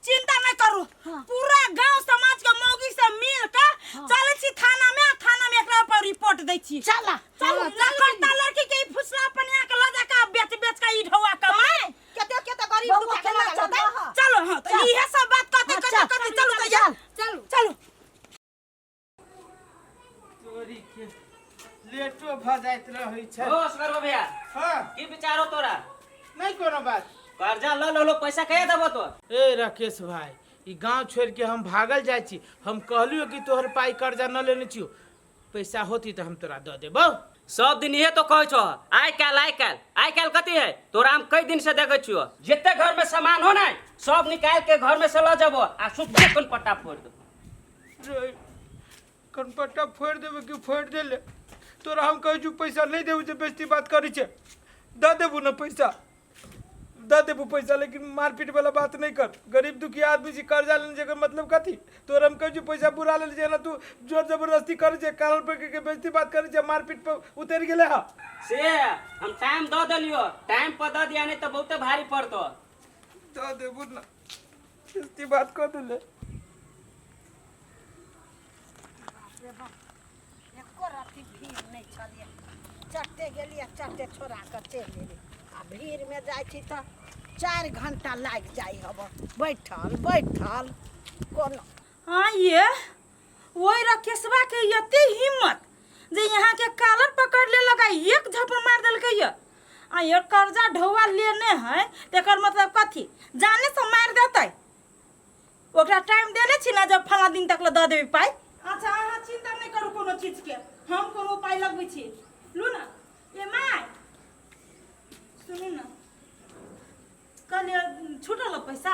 चिंता नहीं करू पूरा गांव समाज के मौगी से मिल के चलै छी थाना में थाना में एकरा पर रिपोर्ट दै छी। चला चलू ना करता लड़की के ई फुसला पनिया के ल जाके बेच बेच के ई ढौआ कमाए केते केते गरीब बउआ दुखिया के केना लऽ चलतै? जेतै। चलो हाँ तो इहे सब बात कहते हाँ, कहते चल। कहते चलू तो यार चलू चलू। तोरी के लेटो भ जाइत रहै छै। ओ असगर भैया हां की विचार हो तोरा? नहीं कोनो बात कर्जा ल लो पैसा कहिया देबो तो? ए राकेश भाई ई गांव छोड़ के हम भागल जाइ छी हम कहलियो कि तोहर पाई कर्जा न लेने छियो पैसा होती तो हम तोरा दऽ देबौ। सब दिन इहे तो कहै छो आइ काल्हि आइ काल्हि आइ काल्हि कथी है तोरा हम कई दिन से देखै छियो जते घर में सामान हो ना सब निकाल के घर में से ल जबो आ सुच्चे कनपट्टा फोड़ दो। रे कनपट्टा फोड़ देबे कि फोड़ देले तोरा हम कहै छु पैसा नहीं देबू जे बेइज्जती बात करै छै दऽ देबू न पैसा दऽ देबू पैसा लेकिन मारपीट वाला बात नहीं कर। गरीब दुखिया आदमी छी, कर्जा लेने जेकर मतलब कथी? तोर हम कहै छी पैसा बुरा लेल छै ना, तू जोर जबरदस्ती करै छै, कारण पर के बेइज्जती बात करै छै, मारपीट पर उतरि गेलै हा। से हम टाइम दऽ देलियो, टाइम पर दऽ दिया, नहीं तऽ बहुते भारी पड़तो। दऽ देबू ना, बेइज्जती बात कऽ देले। एको रत्ती भीड़ नहि छलियै, चट्टे गेलियै, चट्टे छोड़ा कऽ चलि एलियै। आ भीड़मे जाइ छी तऽ 4 घंटा लागि जाइ हब बैठल बैठल कोनो। हाँ, ये वही राकेशवा के एते हिम्मत जे यहाँ के कालर पकड़ ले लगा, एक झपड़ मार देलकै। ये आ ये कर्जा ढौआ लेने है, तेकर मतलब कथी? जाने से मार देतै। ओकरा टाइम देने छी ना, जब फला दिन तक ला दऽ देबै पाइ। अच्छा, अहाँ चिंता नहि करू कोनो चीज के, हम कोनो उपाय लगबै छी। लू ना ए my, सुनू ना, कहलियै छूटल पैसा?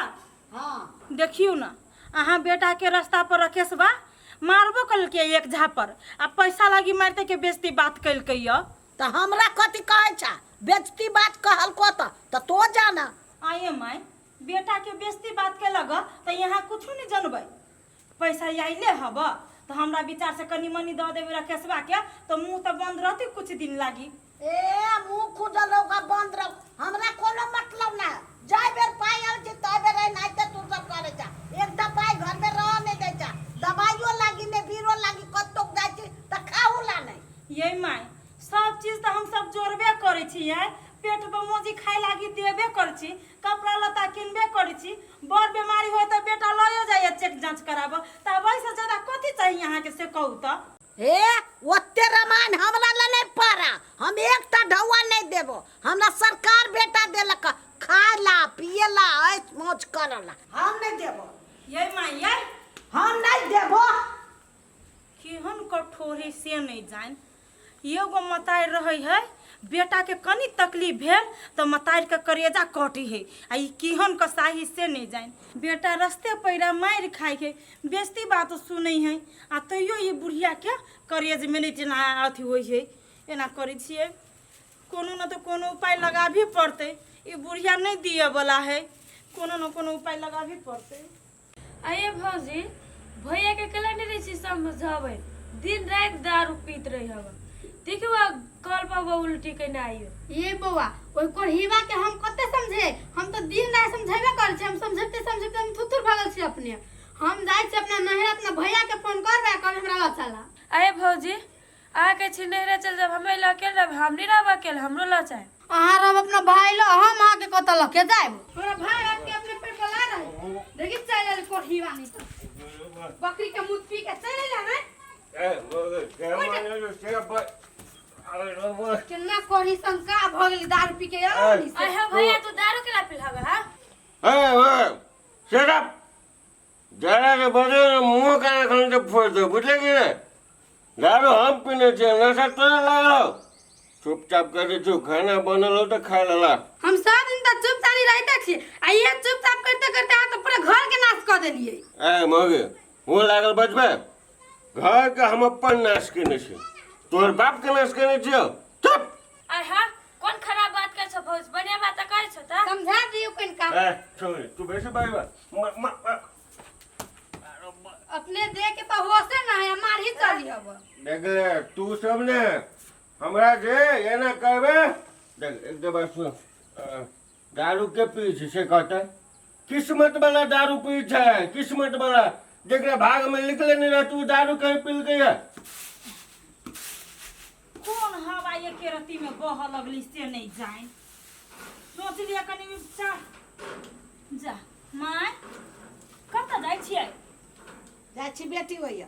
हाँ। देखियौ ने, अहाँ बेटाके रास्ता पर रकेशबा मारबो केलकै एक झापर आ पैसा लागी मारिते के बेइज्जती बात केलकै यऽ। तऽ हमरा कथी कहै छ? बेजती बात कहलको तऽ तो जाना। आये माय, बेटाके बेइज्जती बात केलक तऽ यहाँ कुछो नहि जनबै। पैसा आइले हब तऽ हमरा विचार से कनि मनि दऽ देबै रकेशबा के, तऽ मुँह तऽ बंद रहतै कुछ दिन लागी। ए, मुँह खुजल रहो, बंद रहो, हमरा कोनो मतलब ना। जाय बेर पाइ आबै छै तै बेर एनाहिते तू सब करै छ। एक पाइ घर में रह नहीं दै छ, दवाइयो लागी नहीं, बीरो लागी, कतौ जाइ छी तऽ खाहू ला नहीं। ये माय, सब चीज तऽ हम सब जोड़बे करै छियै। पेट बमोजी खाय लागी देबे करै छी, कपड़ा लत्ता किनबे करै छी, बड़ बीमारी होय तऽ बेटा लयो जाइए चेक जाँच कराबऽ। तऽ आब एहिसँ ज्यादा कथी चाही अहाँके, से कहू तऽ? हे, ओते रामायण हमरा लए नहीं पड़ा। हम एकटा ढौआ नहीं देबो। हमरा सरकार बेटा देलक खाय ला, पिए ला, ऐश मौज करऽ ला। हम नहीं देबो। ये माय, ये हम नहीं देबो। केहन कठोर है से नहीं जान। एगो मतारि रहै है, बेटाके कनि तकलीफ भेल तऽ मतारिके करेजा कटै है। आ ई केहन कसाही से नहीं जान। बेटा रस्ते पैरा मारि खाइ है, बेइज्जती बात सुनै है, आ तैयो ई बुढ़ियाके करेजमे नहि जेना अथी होइ है। एना करै छियै, कोनो न तऽ कोनो उपाय लगाबही पड़तै। ई बुढ़िया नहि दियऽवला है, कोनो न कोनो उपाय लगाबही पड़तै। अये भौजी, भैया के केला नहीं रहै छी समझाबै? दिन राति दारू पीत रही हवा, देखियो कल पर उल्टी केने आइयो। ये बौआ, ओहि कोढ़ीबा के हम कते समझे? हम तऽ दिन राति समझेबे करै छी। हम समझेते समझेते हम थुथुर भऽ गेल छी अपने। हम जाइ छी अपना नैहरा, अपना भैया के फोन करबै आ कहबै हमरा लऽ चला। अये भौजी, अहाँके छी नैहरा चल जाब, हम अइला अकेले रहब, हम नहीं रहब अकेले, हमरो लऽ चाहे। अहाँ रहब अपना भाई लऽ, हम अहाँके कतऽ लऽ के जायब? हमरा भाई बाप के अपने पेट पर ला रहे। देखी, चल आयल कोढ़ीबा, नहीं तऽ बकरी के मुँह पी के चल अइला ने। केना कोढ़ी शंका भऽ गेली दारू पी के यार। अहे भैया, तू दारू केला पिलावे? हाँ। Shut up! जरा के बजे मुँह कान खन के फोड़ दो, बुझले कि नहीं? दारू हम पीने छियै, नशा तोरा लागल। चुपचाप करै छु, खाना बनल हो तऽ खा लेला। हम सब दिन तऽ चुपचाप रहिते छी आ ये चुपचाप करते करते अहाँ तऽ पूरा घर के नाश कऽ देलियै। ए मौगी, मुँह लागल बजबे। घर के हम अपन नाश केने छी, तोहर बाप के नाश केने छियौ? चुप। आय हा, कोन खराब बात कहै छौ भौज? बढ़िया बात तऽ कहै छौ तऽ। समझा दियौ कनिका। ए छोड़, तू बेसी बाजबा। अपने दे के तऽ होशे ना है, मार ही चली हब। देख ले, तू सब ने हमरा जे एना कहबे। देख, एक दो बार सुन। दारू के पी छै से कहते, किस्मत वाला दारू पी छै, किस्मत वाला। जेकरा भाग में लिखले नहीं रहतू उ दारू कहीं पीलकै है। कोन हवा एके रत्ती में बहऽ लगली से नहीं जान। सोच लिअ कनि चाह जा। माय, कतऽ जाइ छियै? जाइ छी बेटी होइया।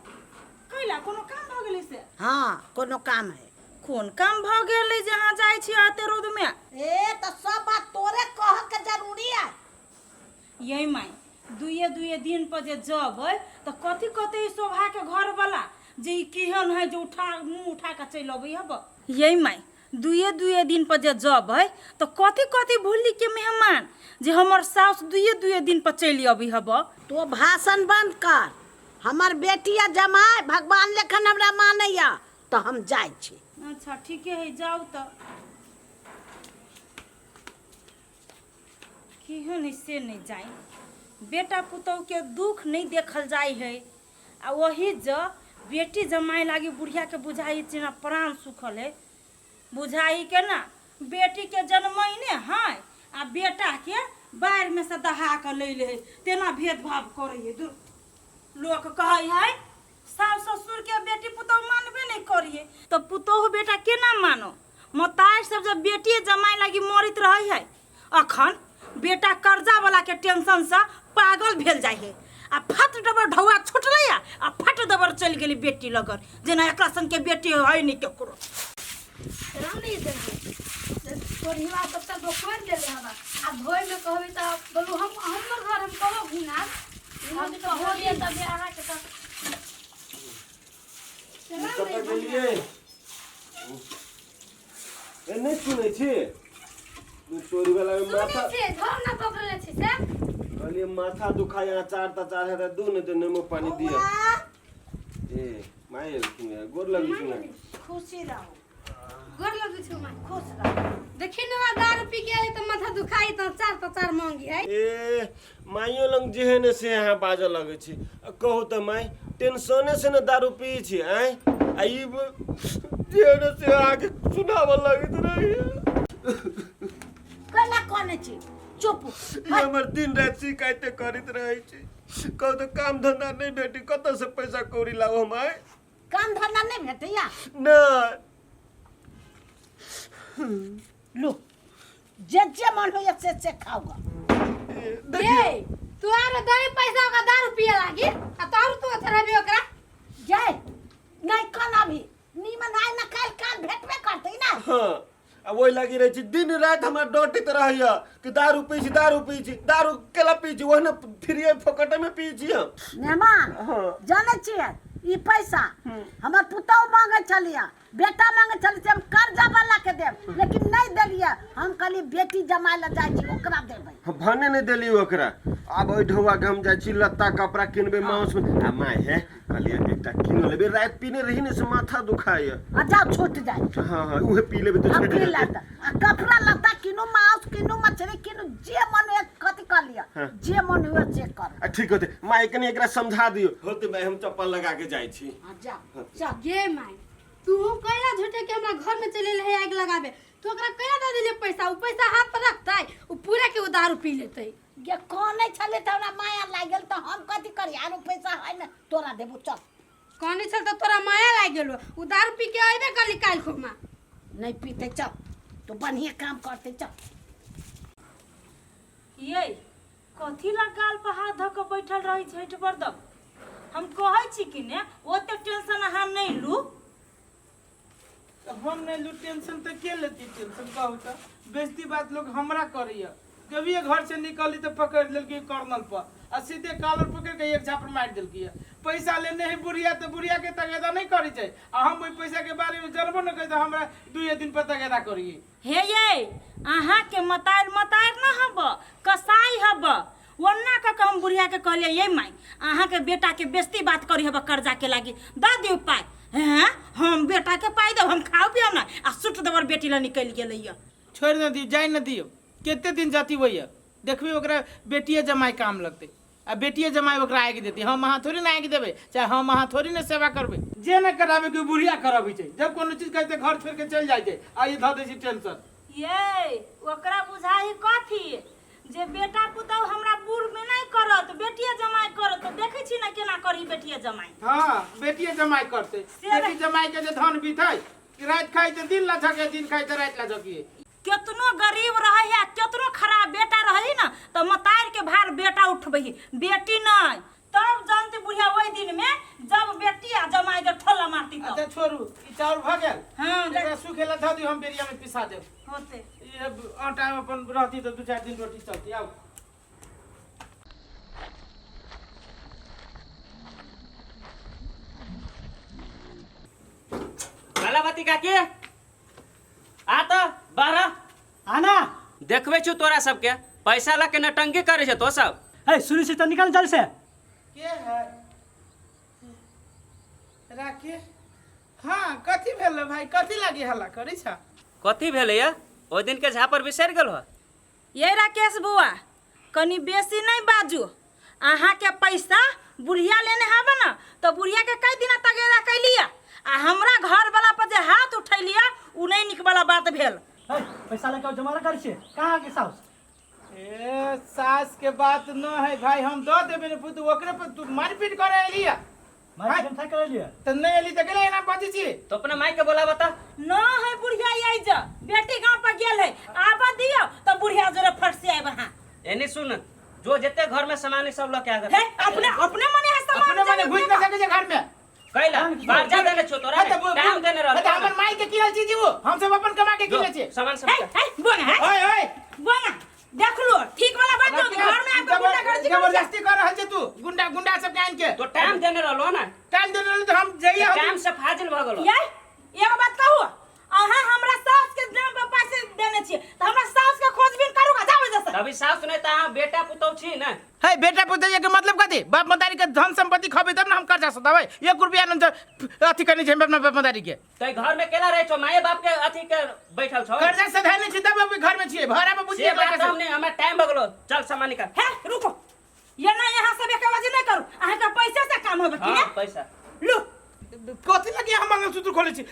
कैला, कोनो काम भऽ गेलै से? हाँ, कोनो काम है। कोन काम भऽ गेलै जे अहाँ जाइ छियै एते रौद में? ए, तऽ सब बात तोरे कह के जरूरी है? यै माय, दुइये दुइये दिन पर जे जबै तऽ कथी कहतै ई शोभाके घरवला, जे ई केहन है जे उठा मुँह उठा कऽ चलि अबै हब? यै माय, दुइये दुइये दिन पर जे जबै तऽ कथी कथी भुल्लीके मेहमान, जे हमर साउस दुइये दुइये दिन पर चलि अबै हब? तो भाषण बंद कर। हमर बेटी आ जमाय भगवान लेखन हमरा मानैया, तऽ हम जाइ छी। अच्छा, ठीके है, जाउ तऽ। कहियो नहि से नहि जाय बेटा पुतोहके दुख नहि देखल जाइ है आ वही ज बेटी जमाए लागी बुढ़ियाके बुझाइ जेना प्राण सुखल है बुझाइ के ना बेटीके जन्मैने है आ बेटाके बाढ़िमे से दहा कऽ लै ले है तेना भेदभाव करै है दुर लोक कहै है सास ससुरके बेटी पुतोह मानबे नहि करिए तऽ पुतोह बेटा केना मानो मतार सब जब बेटिए जमाए लागी मरैत रहै है अखन बेटा कर्जा वाला के टेंशन से पागल भेल जाइ है आ फट डबर ढौआ छुटलै आ फट डबर चलि गेली बेटी लगन जेना एकरा संग के बेटी है नहि केकरो। राम नहीं देबे कोढ़िवा सब तऽ बोखर देले हवा आ धोए में कहबे तऽ बोलू हम हमर घर हम कबो घुना हम तऽ हो लिए तब अहाँ के तऽ कतऽ गेलियै ए नहि सुनै छी तोरी वाला में सुनै माथा छियै धर ना पकड़ले छी से कहलियै माथा दुखाय अचार तचार है तऽ दू नहि तऽ नेमो पानी दिअ ए माय एलखिन हे गोर लगै छी माय खुशी रहू गोर लगै छौ माय खुश रहू देखी न दारू पी के आए तऽ माथा दुखाई तऽ चार तऽ चार मांगी है ए माइयो लग जे है ने से अहाँ बाजऽ लगै छी आ कहू तऽ माय टेंशने से ने दारू पी छी आँय आ ई जे है ने से अहाँके सुनाबऽ लगैत रहैया कैला कने छी चुप ई हमर दिन राति शिकायते करैत रहै छी कहू तऽ काम धंधा नहि भेटी कतऽ से पैसा कौड़ी लाउ हम आँय काम धंधा नहि भेटैया नहि लो जे जे मन होइया से से खाओ ग ए तू आरो दही पैसा ओकरा दारू पिए लागी आ तोर तू चढ़ाबी ओकरा जय नहीं कल अभी नीमन आय ना काल काल भेटबे करतै ना हाँ आ ओहि लागी रहै छी दिन राति हमरा डटैत रहैया कि दारू पी छी दारू पी छी दारू केला पी छी ओहने फ्रीए फोकटे में पी छी हम मेहमान हाँ। जानै छियै ई पैसा हमर पुतहु मांगै छलियै बेटा मांगै छलियै से हम कर्जा वाला के देब लेकिन नहि देलियै हम कहलियै बेटी जमाय लए जाइ छी ओकरा देबै हम भने नहि देली ओकरा आब ओहि ढौआ के हम जाइ छी लत्ता कपड़ा किनबै माउस आ माय हे कहलियै एकटा किन लेबै राति पीने रही ने से माथा दुखाइए आ जाओ छूट जाए हाँ हाँ उहे पी लेबै तऽ आ छूटि पी जेतै लेत आ कपड़ा लत्ता किनु माउस किनु मछली किनु जे मन हुए कथी कर लिअ हाँ। जे मन हुए से कर आ ठीक होतै माय कनि एकरा समझा दियौ होतै माय हम चप्पल लगा के जाइ छी आ जाओ चल गे माय तू कैला झूठे के हमरा घर में चले रहे आग लगाबे तू ओकरा कैला दे देलिए पैसा उ पैसा हाथ पर रखतै उ पूरा के उ दारू पी लेतै गे कनै छलै तऽ हमरा माया लागि गेल तऽ हम कथी करी आरो पैसा है ने तोरा देबो चल कहने छल तऽ तोरा माया लागि गेलो उ दारू पी के अयबे करली काल्हि खुमा नहि पीते चल तो बढ़िया काम करते चल ये कथी ला गाल पर हाथ धऽ कऽ बैठल रहै छै बरदम हम कहै छी कि ने ओते टेंशन अहाँ नहि लू तऽ हम नहि लू टेंशन तऽ के लेती टेंशन कहू तऽ बेइज्जती बात लोग हमरा करैया कभिए घर से निकली तऽ पकड़ लेलकै कर्नल पर आ सीधे कॉलर पकड़ के एक झापड़ मारि देलकै पैसा लेने है बुढ़िया तऽ बुढ़िया के तगेदा नहि करै छै आ हम ओहि पैसा के बारे में जानबो नहि करै तऽ हमरा दुए दिन पर तगेदा करिए हे ये अहाँके मतारि मतारि न हब कसाई हब ओन्ना कऽ के हम बुढ़िया के कहलियै ये माय अहाँके बेटाके बेस्ती बात करी हब कर्जा के लागी दऽ दियौ पाइ हैं हम बेटाके पाइ देब हम खाउ पियब ना आ सुट देबर बेटी लए निकलि गेलैया छोड़ि नहि दियौ जाय नहि दियौ कते दिन जती होइए देखबै ओकरा बेटिए जमाइ काम लगतै आ बेटिए जमाइ ओकरा आगि देतै हम अहाँ थोड़ी ने आगि देबै चाहे हम अहाँ थोड़ी ने सेवा करबै जे नहि कराबै कि बुढ़िया करबै छै जब कोनो चीज कहै छै घर छोड़ि के चलि जाइ छै आ ई धऽ दै छै टेंशन ये ओकरा बुझाही कथी जे बेटा पुतहु हमरा बूढ़ में नहीं करत बेटिए जमाई करत तो देखै छी ना केना करी बेटिए जमाई हाँ बेटिए जमाई करतै बेटी जमाई के जे धन बीतै राति खाइ तऽ दिन ला झके दिन खाइ तऽ राति ला झकिए केतनो गरीब रहे है केतनो खराब बेटा रहे ना तो मतार के भार बेटा उठबै है बेटी नहीं तब जानती बुढ़िया ओहि दिन में जब बेटी आ जमाई के ठोला मारती तब अच्छा छोड़ू ई चाउर भऽ गेल हाँ एकरा सुखेला धऽ दियौ हम बेरिया में पिसा देब होते ई आटा अपन रहती तऽ दू चारि दिन रोटी चलती आउ कलावती काकी आ तऽ बारह आना देखबै छौ तोरा सबके पैसा लऽ के नटंकी करै छै तो सब ए सुनी से तो निकल जल से के है राकेश हाँ कथी भेल भाई कथी लागी हल्ला करै छ कथी भेलैया ओहि दिन के झापर बिसरि गेल हो ये राकेश बुआ कनी बेसी नहीं बाजू। अहाँ के पैसा बुढ़िया लेने हब न तो बुढ़िया के कई दिना तगेदा कैलिया आ हमरा घर वाला पर जे हाथ उठैलिया उ नहीं निक वाला बात भेल। है, पैसा लेके जमा कर छियै कहाँ के साउस? ए सास के बात न है भाई, हम दऽ देबै ने पुतू, ओकरे पर तू मारपीट करे एलिया। मार के करे लिया। तऽ नहि एली तऽ गेलै एना बजै छी। तो अपना माई के बोला बता। न है बुढ़िया आई जा, बेटी गांव पर गेल है, आबा दियो तो बुढ़िया जोरे फट से आएब। हाँ एनी सुन, जो जते घर में सामान है सब लके आ हे अपने अपने मने है सामान अपने मने घुसि नहि सकै छै घर में। कैला बाजा देने छो तोरा? हाँ, तऽ टाइम देने रहल। तऽ हमर माई के किनल चीज वो हम सब अपन कमा के जो, किनले छी। सामान सब हे हे बोंगा हे ओए ओए बोंगा देख लो ठीक वाला बात हो, घर में आके गुंडा गर्दी करै छै। जबरदस्ती कर रहल छै तू, गुंडा गुंडा सब के आनि के। तो टाइम देने रहलो ना। टाइम देने रहल तऽ हम जइए हम। टाइम से फाजिल भ गेलो। ये एगो बात कहू, अहाँ हमरा सास के नाम पर पैसे देने छियै तऽ हमरा सास के खोजबीन करू, जाउ एहिजा से। अभी सास नहीं त अहाँ बेटा पुतौ छी ना। है बेटा पुतौ के मतलब कथी? बाप मतारी के धन संपत्ति खबै तब ने हम कर्जा सधाबै। एक रुपया न अथी करने छै अपना बाप मतारी के। त घर में केना रहै छौ? माय बाप के अथी के बैठल छौ। कर्जा सधाय नहीं छै तब अभी घर में छियै, भाड़ा में बुझिए। से बात हम नहीं, हमरा टाइम भ गेलो, चल सामान निकाल। हे रुको, ये ना यहाँ सब एक आवाज नहीं करू, अहाँ के पैसे से काम होबे की हां ने? पैसा लू। कथी लगे हम मंगलसूत्र खोले छी?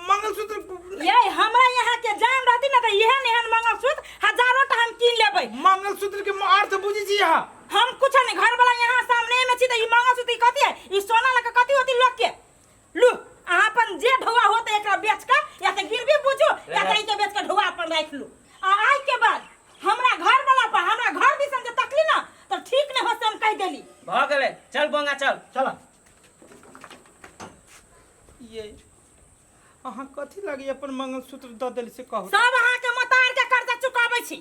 मंगलसूत्र ये हमरा यहाँ के जान रहती ना त एहन एहन मंगलसूत्र हजारों टा हम कीन लेबै। मंगलसूत्र के अर्थ बुझी छी अहाँ? हम कुछ नहीं, घर वाला यहाँ सामने में छी त ई मंगलसूत्र ई कथी है? ई सोना लके कथी होती लोग के? लू अहाँ अपन जे ढौआ होते एकरा बेच के या त गिरवी बुझू या त ई के बेच के ढौआ अपन राखि लू। आ आइ के बाद हमरा घर वाला पर हमरा घर दिसन जे तकली ना त ठीक नहीं होते, हम कहि देली। भ गेलै, चल बोंगा चल। चल। ये अहाँ कथी लगे अपन मंगलसूत्र दऽ देली से कहू? सब अहाँ के मतार के कर्जा चुकाबै छी।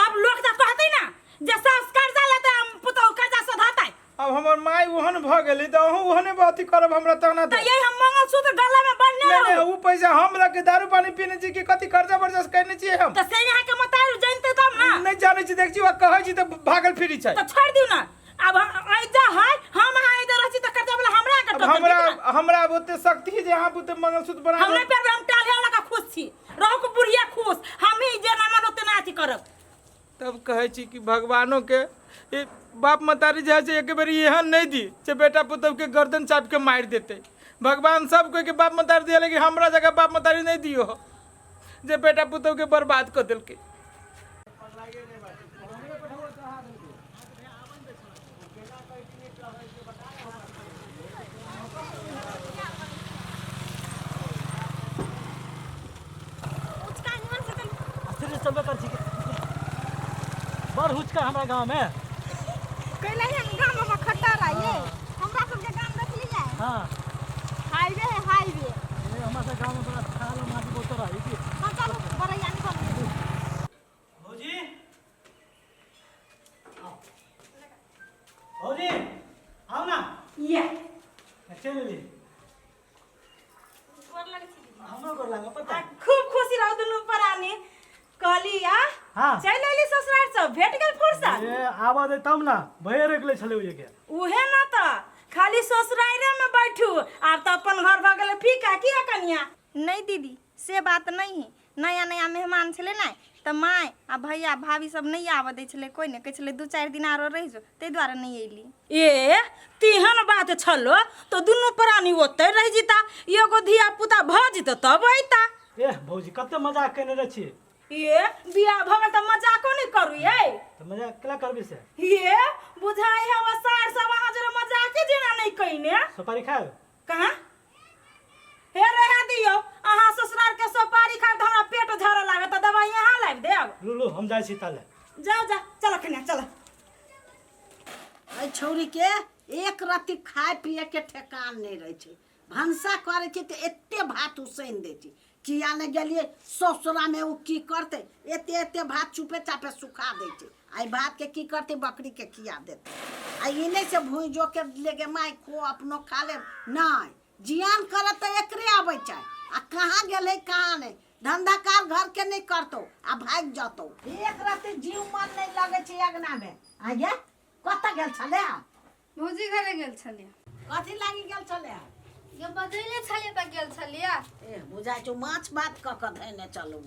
आब लोक तऽ कहतै ना जे सास कर्जा लेतै आ पुतहु कर्जा सधातै। अब हमर माय ओहन भऽ गेली तऽ अहूँ ओहने अथी करब हमरा तहन तऽ यही हम मंगलसूत्र गला में बन्हने नहीं नहीं रहू। उ पैसा हम रख के दारू पानी पीने छी कि कथी कर्जा वर्जा से करने छियै हम? तऽ से अहाँ के मतार जानते तब ना। नहीं जानै छी, देख छी वह कहै छी तऽ भागल फिरी छै। तऽ छोड़ि दियौ ना, आब ऐजा है हम अहाँ ऐजा रहै छी तऽ कर्जा वाला हमरा अहाँके अब टोकत, हमरा ठीक ना? हमरा अब ओते शक्ति है जे अहाँ बुते मंगलसूत्र बना हम नहीं पेरबै, हम टाले वाला का खुश छी, रहू के बुढ़िया खुश, हम ही जेना मन ओते अथी करब। तब कहै छी कि भगवानो के ए बाप मतारी जे है से एक बेर एहन नहीं दी जे बेटा पुतहु के गर्दन चाप के मारि देते। भगवान सब कोई के बाप मतारी दिया, लेकिन हमरा जगह बाप मतारी नहीं दियो जे बेटा पुतहु के बर्बाद कर देलकै। उचका निमन से चल। स्थिर से चलबे कर छी बड़ हुचका हमरा गाँव में। कैला हम गाम में खट्टा रहिए, हमरा सबके गाम देखली है। हाँ हाईवे है हाईवे। ए हमरा सब गाँव में बड़ा थाल माटी बहुत रही की। हाँ चलो बड़ैया निकल। भौजी आओ। भौजी आओ ना। ये चल एली। हमरो गोर लागो पता। आ, खूब खुशी रहू दुनू प्राणी। कहली आ हाँ। चलि अयली ससुराल से, भेट गेल फुर्सत? ए आबऽ दे तब ना, भैया रोकि लै छलै ओहि के। उहे ना तऽ खाली ससुराले में बैठू, आब तऽ अपन घर भऽ गेलै फीका। की है कनिया? नहीं दीदी से बात नहीं है, नया नया मेहमान छलै ने तऽ माय आ भैया भाभी सब नहि आबऽ दै छलै, कोइ नहि कहै छलै 2-4 दिन आरो रहि जो, ताहि दुआरे नहि अयली। ए तेहन बात छलो तऽ दुनू प्राणी ओतहि रहि जेता, एगो धिया पुता भऽ जेतौ तब अयता। एह भौजी कते मजाक केने रहै छी। ए बियाह भऽ गेल तऽ मजाको नहि करू ये? तऽ मजाक केला करबी से? ये बुझाइ है वो सार सब अहाँ जरा मजाके जेना नहि कइने। सुपारी खायब? कहाँ हे रहा दियौ, अहाँ ससुराल के सुपारी खायब तऽ हमरा पेट झरऽ लागत, तऽ दवाइ अहाँ लाबि देब। लू लू हम जाइ छी ताले। जाओ जा, चलो कन्या चलो। एहि छौड़ी के एक रत्ती खाय पिए के ठेकान नहीं रहे छै। भनसा करे छै तऽ एते भात उसैन दै छै, किया ने गेलियै ससुरा में ओ की करतै, एते एते भात चुपे चापे सुखा दै छै। आ ई भात के की करतै, बकरी के खिया देतै। आ ई नहि से भुइजो के लेगे माय खो अपनो खा लेब, नहि जियान करत तऽ एकरे आबै छै। आ कहाँ गेलै कहाँ नहि, धंधा कार घर के नहीं करतौ आ भागि जतौ। एक रत्ती जीव मन नहीं लगै छै अगना में। आ ये कतऽ गेल छलै? भौजी घरे गेल छलियै। कथी लागि गेल छलै? ये बजैले छलियै तऽ गेल छलियै। ए बुझाइ छौ माछ भात कऽ कऽ धयने चलू।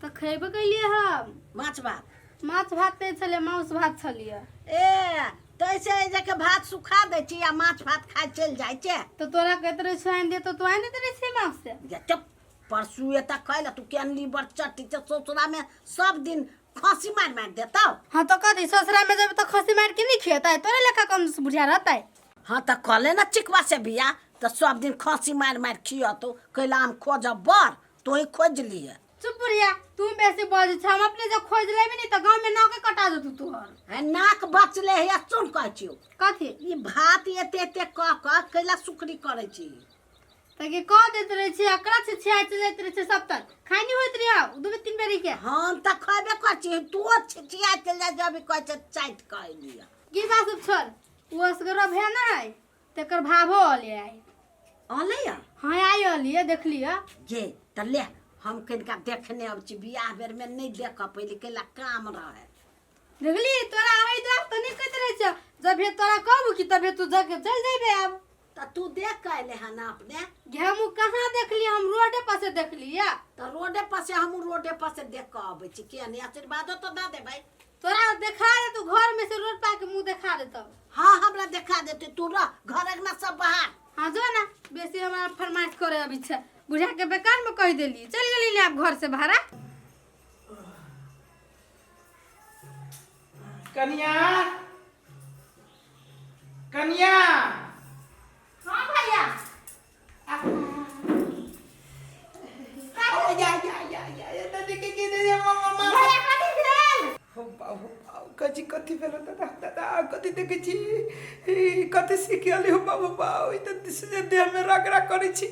तऽ खेबे केलियै हम माछ भात। माछ भात नहि छलै, मांस भात छलियै। ए तैसे एहि जाके भात सुखा दै छी आ माछ भात खाइ चलि जाइ छै। तऽ तोरा कहैत रहै छियौ आनि दे तऽ तू आनि दैत रहै छियै माछ से। जे चुप, परसू एतऽ खैला तू केहन लीवर चट्टी छै, ससुरा में सब दिन खसी मारि मारि देतौ। हाँ तो कथी ससुरा में जेबै तऽ खसी मारि के नहि खियेतै? तोरे लेखा कम बुढ़िया रहतै? हाँ तऽ कहले ने चिकवा से बियाह तऽ सब दिन खसी मारि मारि खियतौ, कैला हम खोजब बर, तोही खोजि लिहे। चुप बुढ़िया, तू बेसी बजै छ। हम अपने जब खोज लेबी नी तऽ गाँव में नाके कटा देतौ तोहर। है नाक बचले है, सुन कहै छियौ। कथी? ई भात एते एते कह कह कैला सुखरी करै छी? तऽ की कह दैत रहै छी, अकरा छिछिया जाइत रहै छै सब तक खाइ नहीं होइत रहै दू तीन बेरी के। हम तऽ खयबे करै छी, तू छिछिया चलि जाइ जब कहै छै चाटि कऽ अयलियै। की बात सब छोड़, ओ असगरो भे नहि तकर भाभो अले आइ। अलै? हाँ आइ अलियै, देखलियै। जे तऽ ले, हम कनिका देखने अबै छी, बियाह बेरमे नहि देखऽ पहिले कैला काम रहै। देखली तोरा आबै दुआरे तऽ नहि कहैत रहै छै, जब हे तोरा कहबू कि तबे तू जाके चलि जेबे आब। तऽ तू देख कऽ अयले हन अपने? गे हमहूँ कहाँ देखली, हम रोडे पर से देखली। तऽ रोडे पर से, हमहूँ रोडे पर से देख कऽ अबै छी, किया नहि आशीर्वादो तऽ दऽ देबै। तोरा देखा दे तू घर में से रोड पा के मुंह देखा दे तब। हाँ हमरा देखा देते, तू रह घर अंगना सब बाहर। हाँ जो ना, बेसी हमारा फरमाइश करे अभी छे, बुझा के बेकार में कह देली, चल गेली ने आप घर से बाहर। कनिया, कनिया। हाँ भैया। भैया कथी भेल? हो बाबू बाबू, कथी कथी भेल? दादा दादा कथी देखै छी? ई कथी सीख गेली? हो बाबू बाबू, ई तऽ से देह में रग रग करै छी।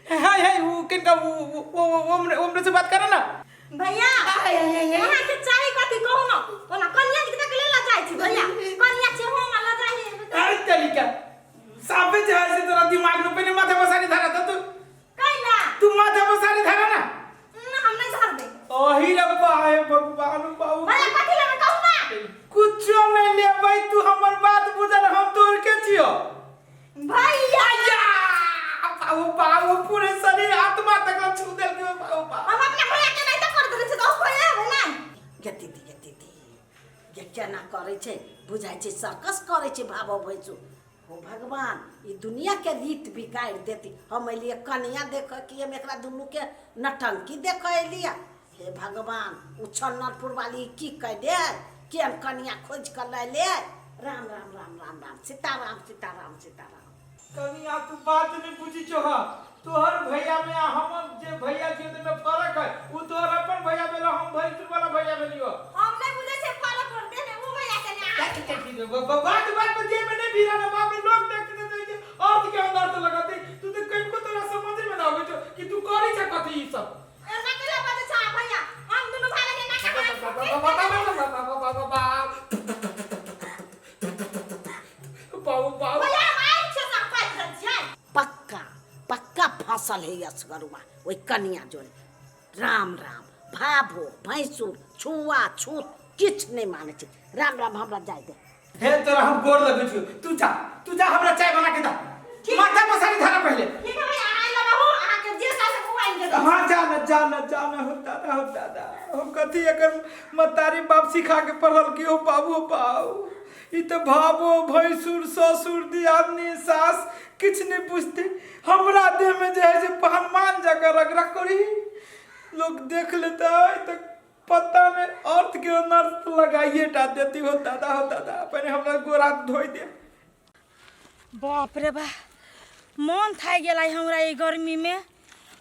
हाय हाय, उ किनका उ ओ ओमरे ओमरे से बात करे ना। भैया अहाँ के चाही कथी कहू ना, ओना कनिया के तक ले जाइ छी भैया, कनिया छी हम ल जाइ। अरे तरीका साफे जे है से तोरा दिमाग में पहले माथा पर साड़ी धरा तो तू कैला तू माथा पर साड़ी धरा ना। ना हम नहीं धरबे। ओही रब्बा हे भगवान बाबू। भैया कथी लेबै कहू ना? कुछो नहीं लेबै, तू हमर बात बुझल, हम तोर के छियो। भैया आया बाबू बाबू, पूरे शरीर आत्मा तक छू देल के बाबू बाबू। हम अपना भैया के नहीं तो कर देले छी तो भैया है ना। गे दीदी, गे दीदी, गे केना करै छै, बुझाइ छै सर्कस करै छै भाबो भैंसु। हो भगवान, ई दुनिया के रीत बिगाड़ि देती। हम एलियै कनिया देखऽ कि हम एकरा दुनू के नटंकी देखऽ एलियै? हे भगवान, ओ छन्नरपुर वाली की कह दे, केहन कनिया खोजि कऽ लैले। राम राम राम राम राम सीताराम सीताराम सीताराम। कनिया तू बात नहीं बुझी छो, हा तोहर भैया में आ हमर जे भैया छियो ते में फर्क है। उ तोहर अपन भैया भेलो, हम भैंसुर वाला भैया भेलियो। हम नहीं बुझै छै फरक पर देने उ भैया के ने। बात बात पर जे में नहीं भीरा ना, बाप रे लोग देखते तो जे अर्थ के अंदर तो लगाते। तू तो कहीं को तोरा समझ में ना आवे छो कि तू करी छ कथी ई सब। एना केला बाजै छै भैया, हम दुनू भाई बहिन एना बाबू बाबू भैया हम आइ छै सब पाइ जाइ छियै। पक्का पक्का फसल है असगरुआ ओहि कनिया जोड़े। राम राम, भाभो भैंसुर छुआ छूत किछु नहि मानै छै। राम राम, हमरा जाय दे। हे तोरा हम गोर लगै छियो, तू जा, तू जा, हमरा चाय बना के दा, माथा पर साड़ी धारा पहले। ठीक है भैया, आइ रहू, अहाँ के जे साल से आनि देबै। हाँ जा ना, जा ना, जा ना। हो दादा, हो दादा, हम कथी एकर मतारी बाप सिखा के पढ़ल कि हो बाबू हो बाबू, ई तऽ भाबो भैंसुर ससुर दियादनी सास किछु नहीं पूछते। हमरा देह में जे है से हनुमान जकाँ रगड़ा करी, लोग देख लेता है तो पता नहीं अर्थ के अनर्थ लगाइए टा देती। हो दादा, हो दादा, पहले हमरा गोरा धोइ दे। बाप रे बा, मन थाकि गेल आइ हमरा ई गर्मीमे।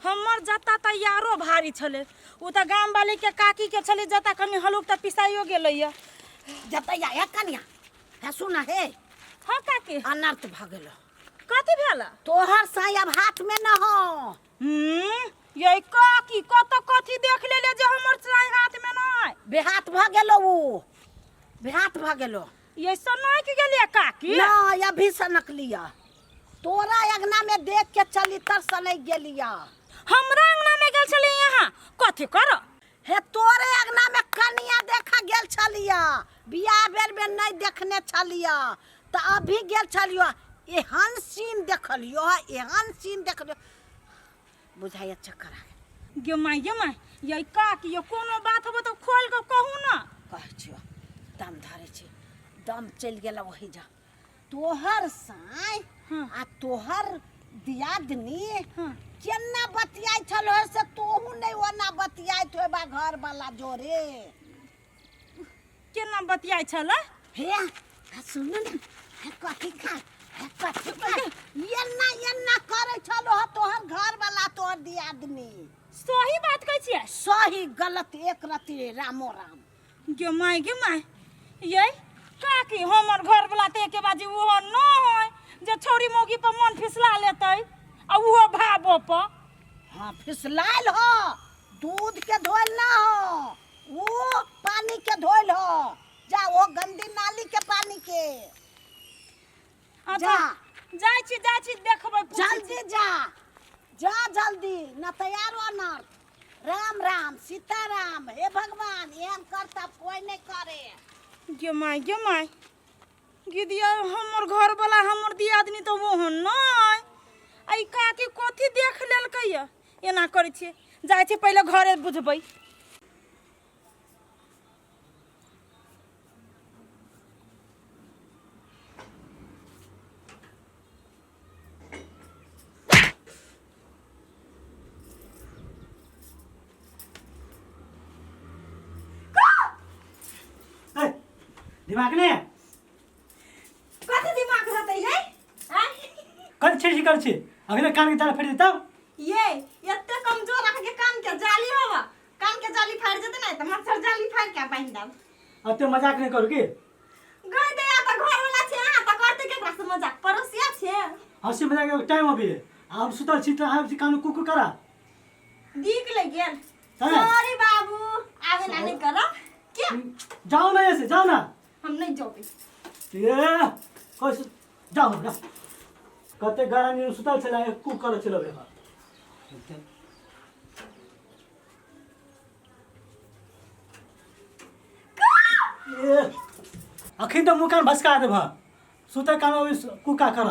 हमर जत्ता तऽ यारो भारी छलै, ओ तऽ गामवालीके काकीके छलै जत्ता, कनि हलुक तऽ पिसाइयो गेलैए। जतैया हे कनिया, हे सुन हे। हाँ काकी। अनर्थ भऽ गेलो। कथी भेल? तोहर साई अब हाथ में न हो। ये काकी कत कथी देख लेले जे हमर साई हाथ में नहीं? बेहाथ भऽ गेलो, उ बेहाथ भऽ गेलो। ये सनक गेलिए काकी? न अभी सनक लिया, तोरा अंगना में देख के चली तर सनक गेलिया। हमरा अंगना में गेल छली यहाँ कथी कर? हे तोरे अंगना में कनिया देखा गेल छलिया, बियाह बेर में नहीं देखने छलिया, तऽ अभी गेल छलियो, एहन सीन देखलियो, एहन सीन देखलियो, बुझाइया चक्कर आ गेल। गे माय, गे माय, ये काकी ये कोनो बात होबो तऽ खोल के कहू ना। कहै छियो। दम चलि गेल ओहि जा तोहर साँय आ तोहर दियादनी केना बतियाइ छल हो से तोहू नहि ओना बतियाइत होयबा घरवाला जोरे। केना बतियाइ छल? हे आ सुन ने, हे कथी खा, हे कथी खा, एना एना करै छल हो तोहर घरवाला तोहर दियादनी। सही बात कहै छियै? सही गलत एक रति रामो राम। गे my, गे my, ये काकी हमर घर वाला तऽ एके बाजी ओहो न है जे छौरी मौगी पर मन फिसला लेतै आ ओहो भाबो पर। हाँ फिसलायल हो, दूध के धोल ना हो, वो पानी के धोल हो, जा वो गंदी नाली के पानी के। अच्छा, जा। जाइ छी, जाइ छी, देखबै, पूछै छी। जल्दी जा, जा जल्दी न तैयार हो अनर्थ। राम राम सीताराम, हे भगवान एहन करतब कोई नहीं करे। गे my, गे my, गिदिया हमर घर वाला हमर दियादनी तऽ ओहन नहि। आ ई काकी कथी देख लेलकै ये एना करै छियै? जाइ छी पहिले घरे बुझबै। ए, दिमाग नहीं है? कथी दिमाग रहतै ये? आँय? कथी छिड़छी करै छी? अखने कान के तार फाड़ि देतौ। ये एते कमजोर अहाँके कान के जाली होवा, कान के जाली फाड़ि जेतै ने तऽ मच्छर जाली फाड़ि के बान्हि देब। अते मजाक नहि करू की? गई दया तऽ घर वाला छै, अहाँ तऽ करतै केकरा से मजाक? पड़ोसिया छै। हँसी मजाक के टाइम अभी है, हम सुतल छी तऽ अहाँ कान कुकु करा। दिक लग गेल। हैं? सॉरी बाबू, आगे ना नहीं करब के। जाओ ना ऐसे, जाओ ना। हम नहीं जेबै। ए कैसे जाओ ना, कते गरा नींद सुतल छलै, कु करै छलै बेकार। ए अखन तऽ मुँह कान भसका देब, सुतै कान अभी कुका कर।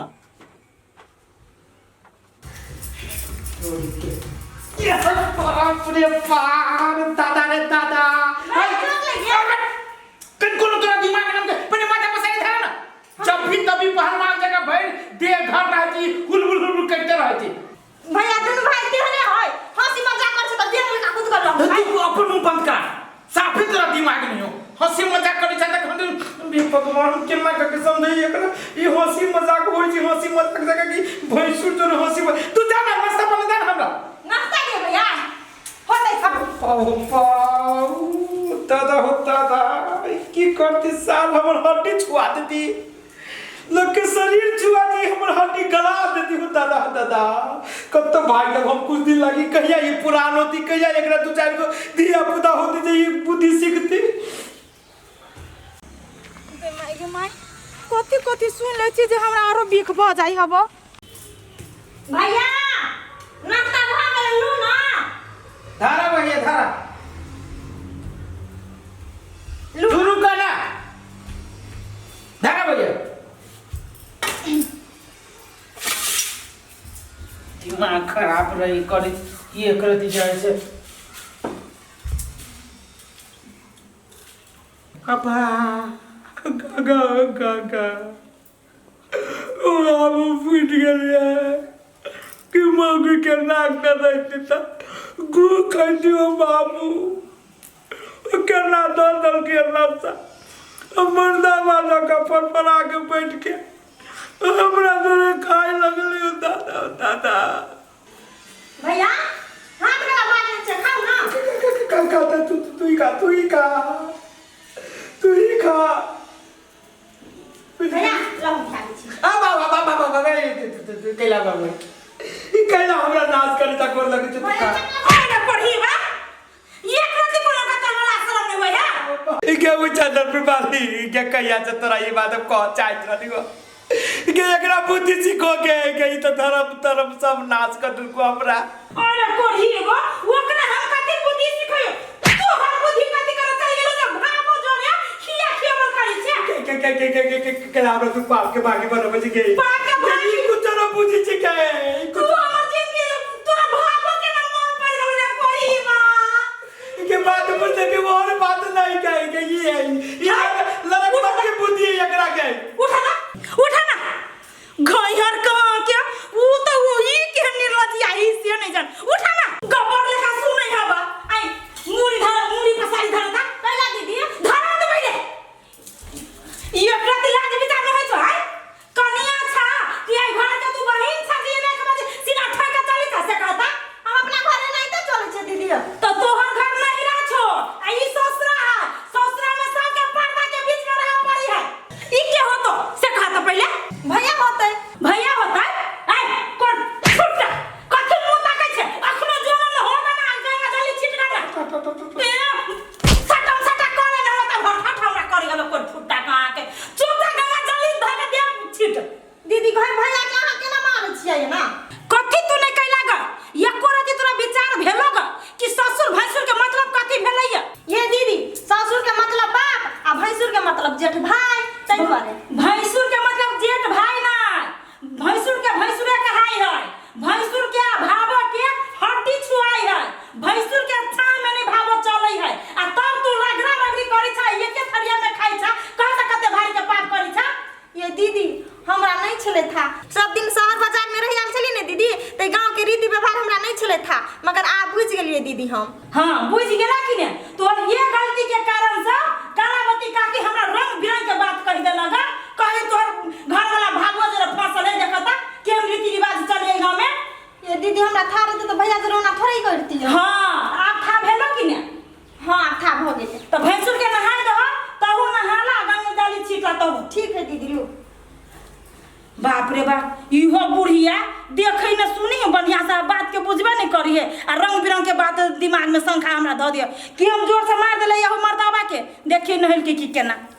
बाप रे बाप, दादा रे दादा, कन कोनो तोरा दिमाग में पहले माथा पसाई था ना, जब भी तभी पहलवान जगह भर देह घर रहती हुलबुल हुलबुल करते रहती। भैया दुनू भाई तेहने है, हंसी मजाक कर छै त देह लगा कूद कर रहल। तू अपन मुंह बंद कर, साफे तोरा दिमाग नहीं हो। हंसी मजाक करै छै त भी भगवान केना के समझै एकरा, ई हंसी मजाक होय छै, हंसी मजाक जगह की भैंसुर जोर हंसी। तू जा ना नाश्ता बना दे हमरा। नाश्ता दे भैया, होतै सब। पाऊ पाऊ दादा हो दादा, की करती साल हमर हड्डी छुआ देती, लोग के शरीर छुआ दी, हमर हड्डी गला देती हो दादा हो दादा। कब तो भाई लोग हम कुछ दिन लगी कहिया ये पुरान होती, कहिया एकरा दू चार गो धिया पुता होती जे ये बुद्धि सीखती। गे माय, गे माय, कथी कथी सुन लै छी जे हमरा आरो बिख भऽ जाइ हब। भैया नाश्ता भऽ गेल, लू ना। धारा भैया धारा शुरू करना, धारा भैया। दिमाग खराब रही करे ये करती जाए से। पापा गा गा गा ओ बाबू फूट गेल कि मौगी के नाक न रहती त गु खैती। ओ बाबू केना दल दल के नशा मर्दा वाला का फड़फड़ा के बैठ के हमरा जोरे खाए लगले। ओ दादा ओ दादा। भैया हाथ गला बाजल छै, खाउ ना। खा खा, तू तू ही खा, तू ही खा, तू ही खा। भैया लहू खा लै छी। आ बाबा बाबा बाबा बाबा, कैला बाबा ई कैला हमरा नाश करे ता कोर लगे छै। तू खा। अरे पढ़ी बा एक रति कोनो का तोरा शरम नहीं होय है? ई के उ चंदन पे बाली के कहिया से तोरा ई बात हम कह चाहत रहली हो के एकरा बुद्धि सीखो के के ई तो धर्म धर्म सब नाश कर देलको हमरा। अरे कोढ़ी एगो, ओकरा हम कथी बुद्धि सिखैयो? तू हर बुद्धि कथी करे चल गेलो जे भाबो जोरे खिया खियाबल करै छै। के के के के के के के हमरा तू पाप के भागी बनबै छै के? पाप के भागी? ई कुछ न बुझी छै के ई तू कुछ हमर जिंदगी तोरा भाबो के न मन पड़ रहल रे कोढ़ी बा। के बात बुझते के और बात नहीं कहे के ये है, ये लड़क के बुद्धि है। मतलब जेठ भाई ताहि दुआरे। भैंसुर के मतलब जेठ भाई ना, भैंसुर के भैंसुरे कहाई है, भैंसुर के भावो के हड्डी छुआई है, भैंसुर के छाह में नहीं भावो चलै है। आ तब तू रगड़ा रगड़ी करी छा, एके थरिया में खाई छा, कह त कते भारी के पाप करी छा। ये दीदी हमरा नहीं छले था, सब दिन शहर बाजार में रही आयल छली ने दीदी, ते गांव के रीति व्यवहार हमरा नहीं छले था, मगर आब बुझ गेलिए दीदी हम। हाँ बुझ गेला कि ने, तोहर ये गलती के कारण से कालावती काकी हमरा रंग बिरंग के बात कह देलक। कहे तोहर घर वाला भागवा जरा फसल है, देखता कि हम रीति रिवाज चले गांव में। ये दीदी हमरा था रहते तो भैया जरा ओना थोड़े ही करती। हाँ आब था भेलो कि ने? हाँ आब था भ गेलै। तो भैंसुर के नहाय दह, तहु नहाला गंगा डाली छीटला तहु। ठीक है दीदी लो। बाप रे बाप, इहो बुढ़िया देखै न सुनी बढ़िया से बात के बुझबे नहीं करिए आ रंग बिरंग के बात दिमाग में शंखा हमरा धऽ दिया कि हम जोर से मार देले यहो मर्दाबा के, देखिए नहल के की केना।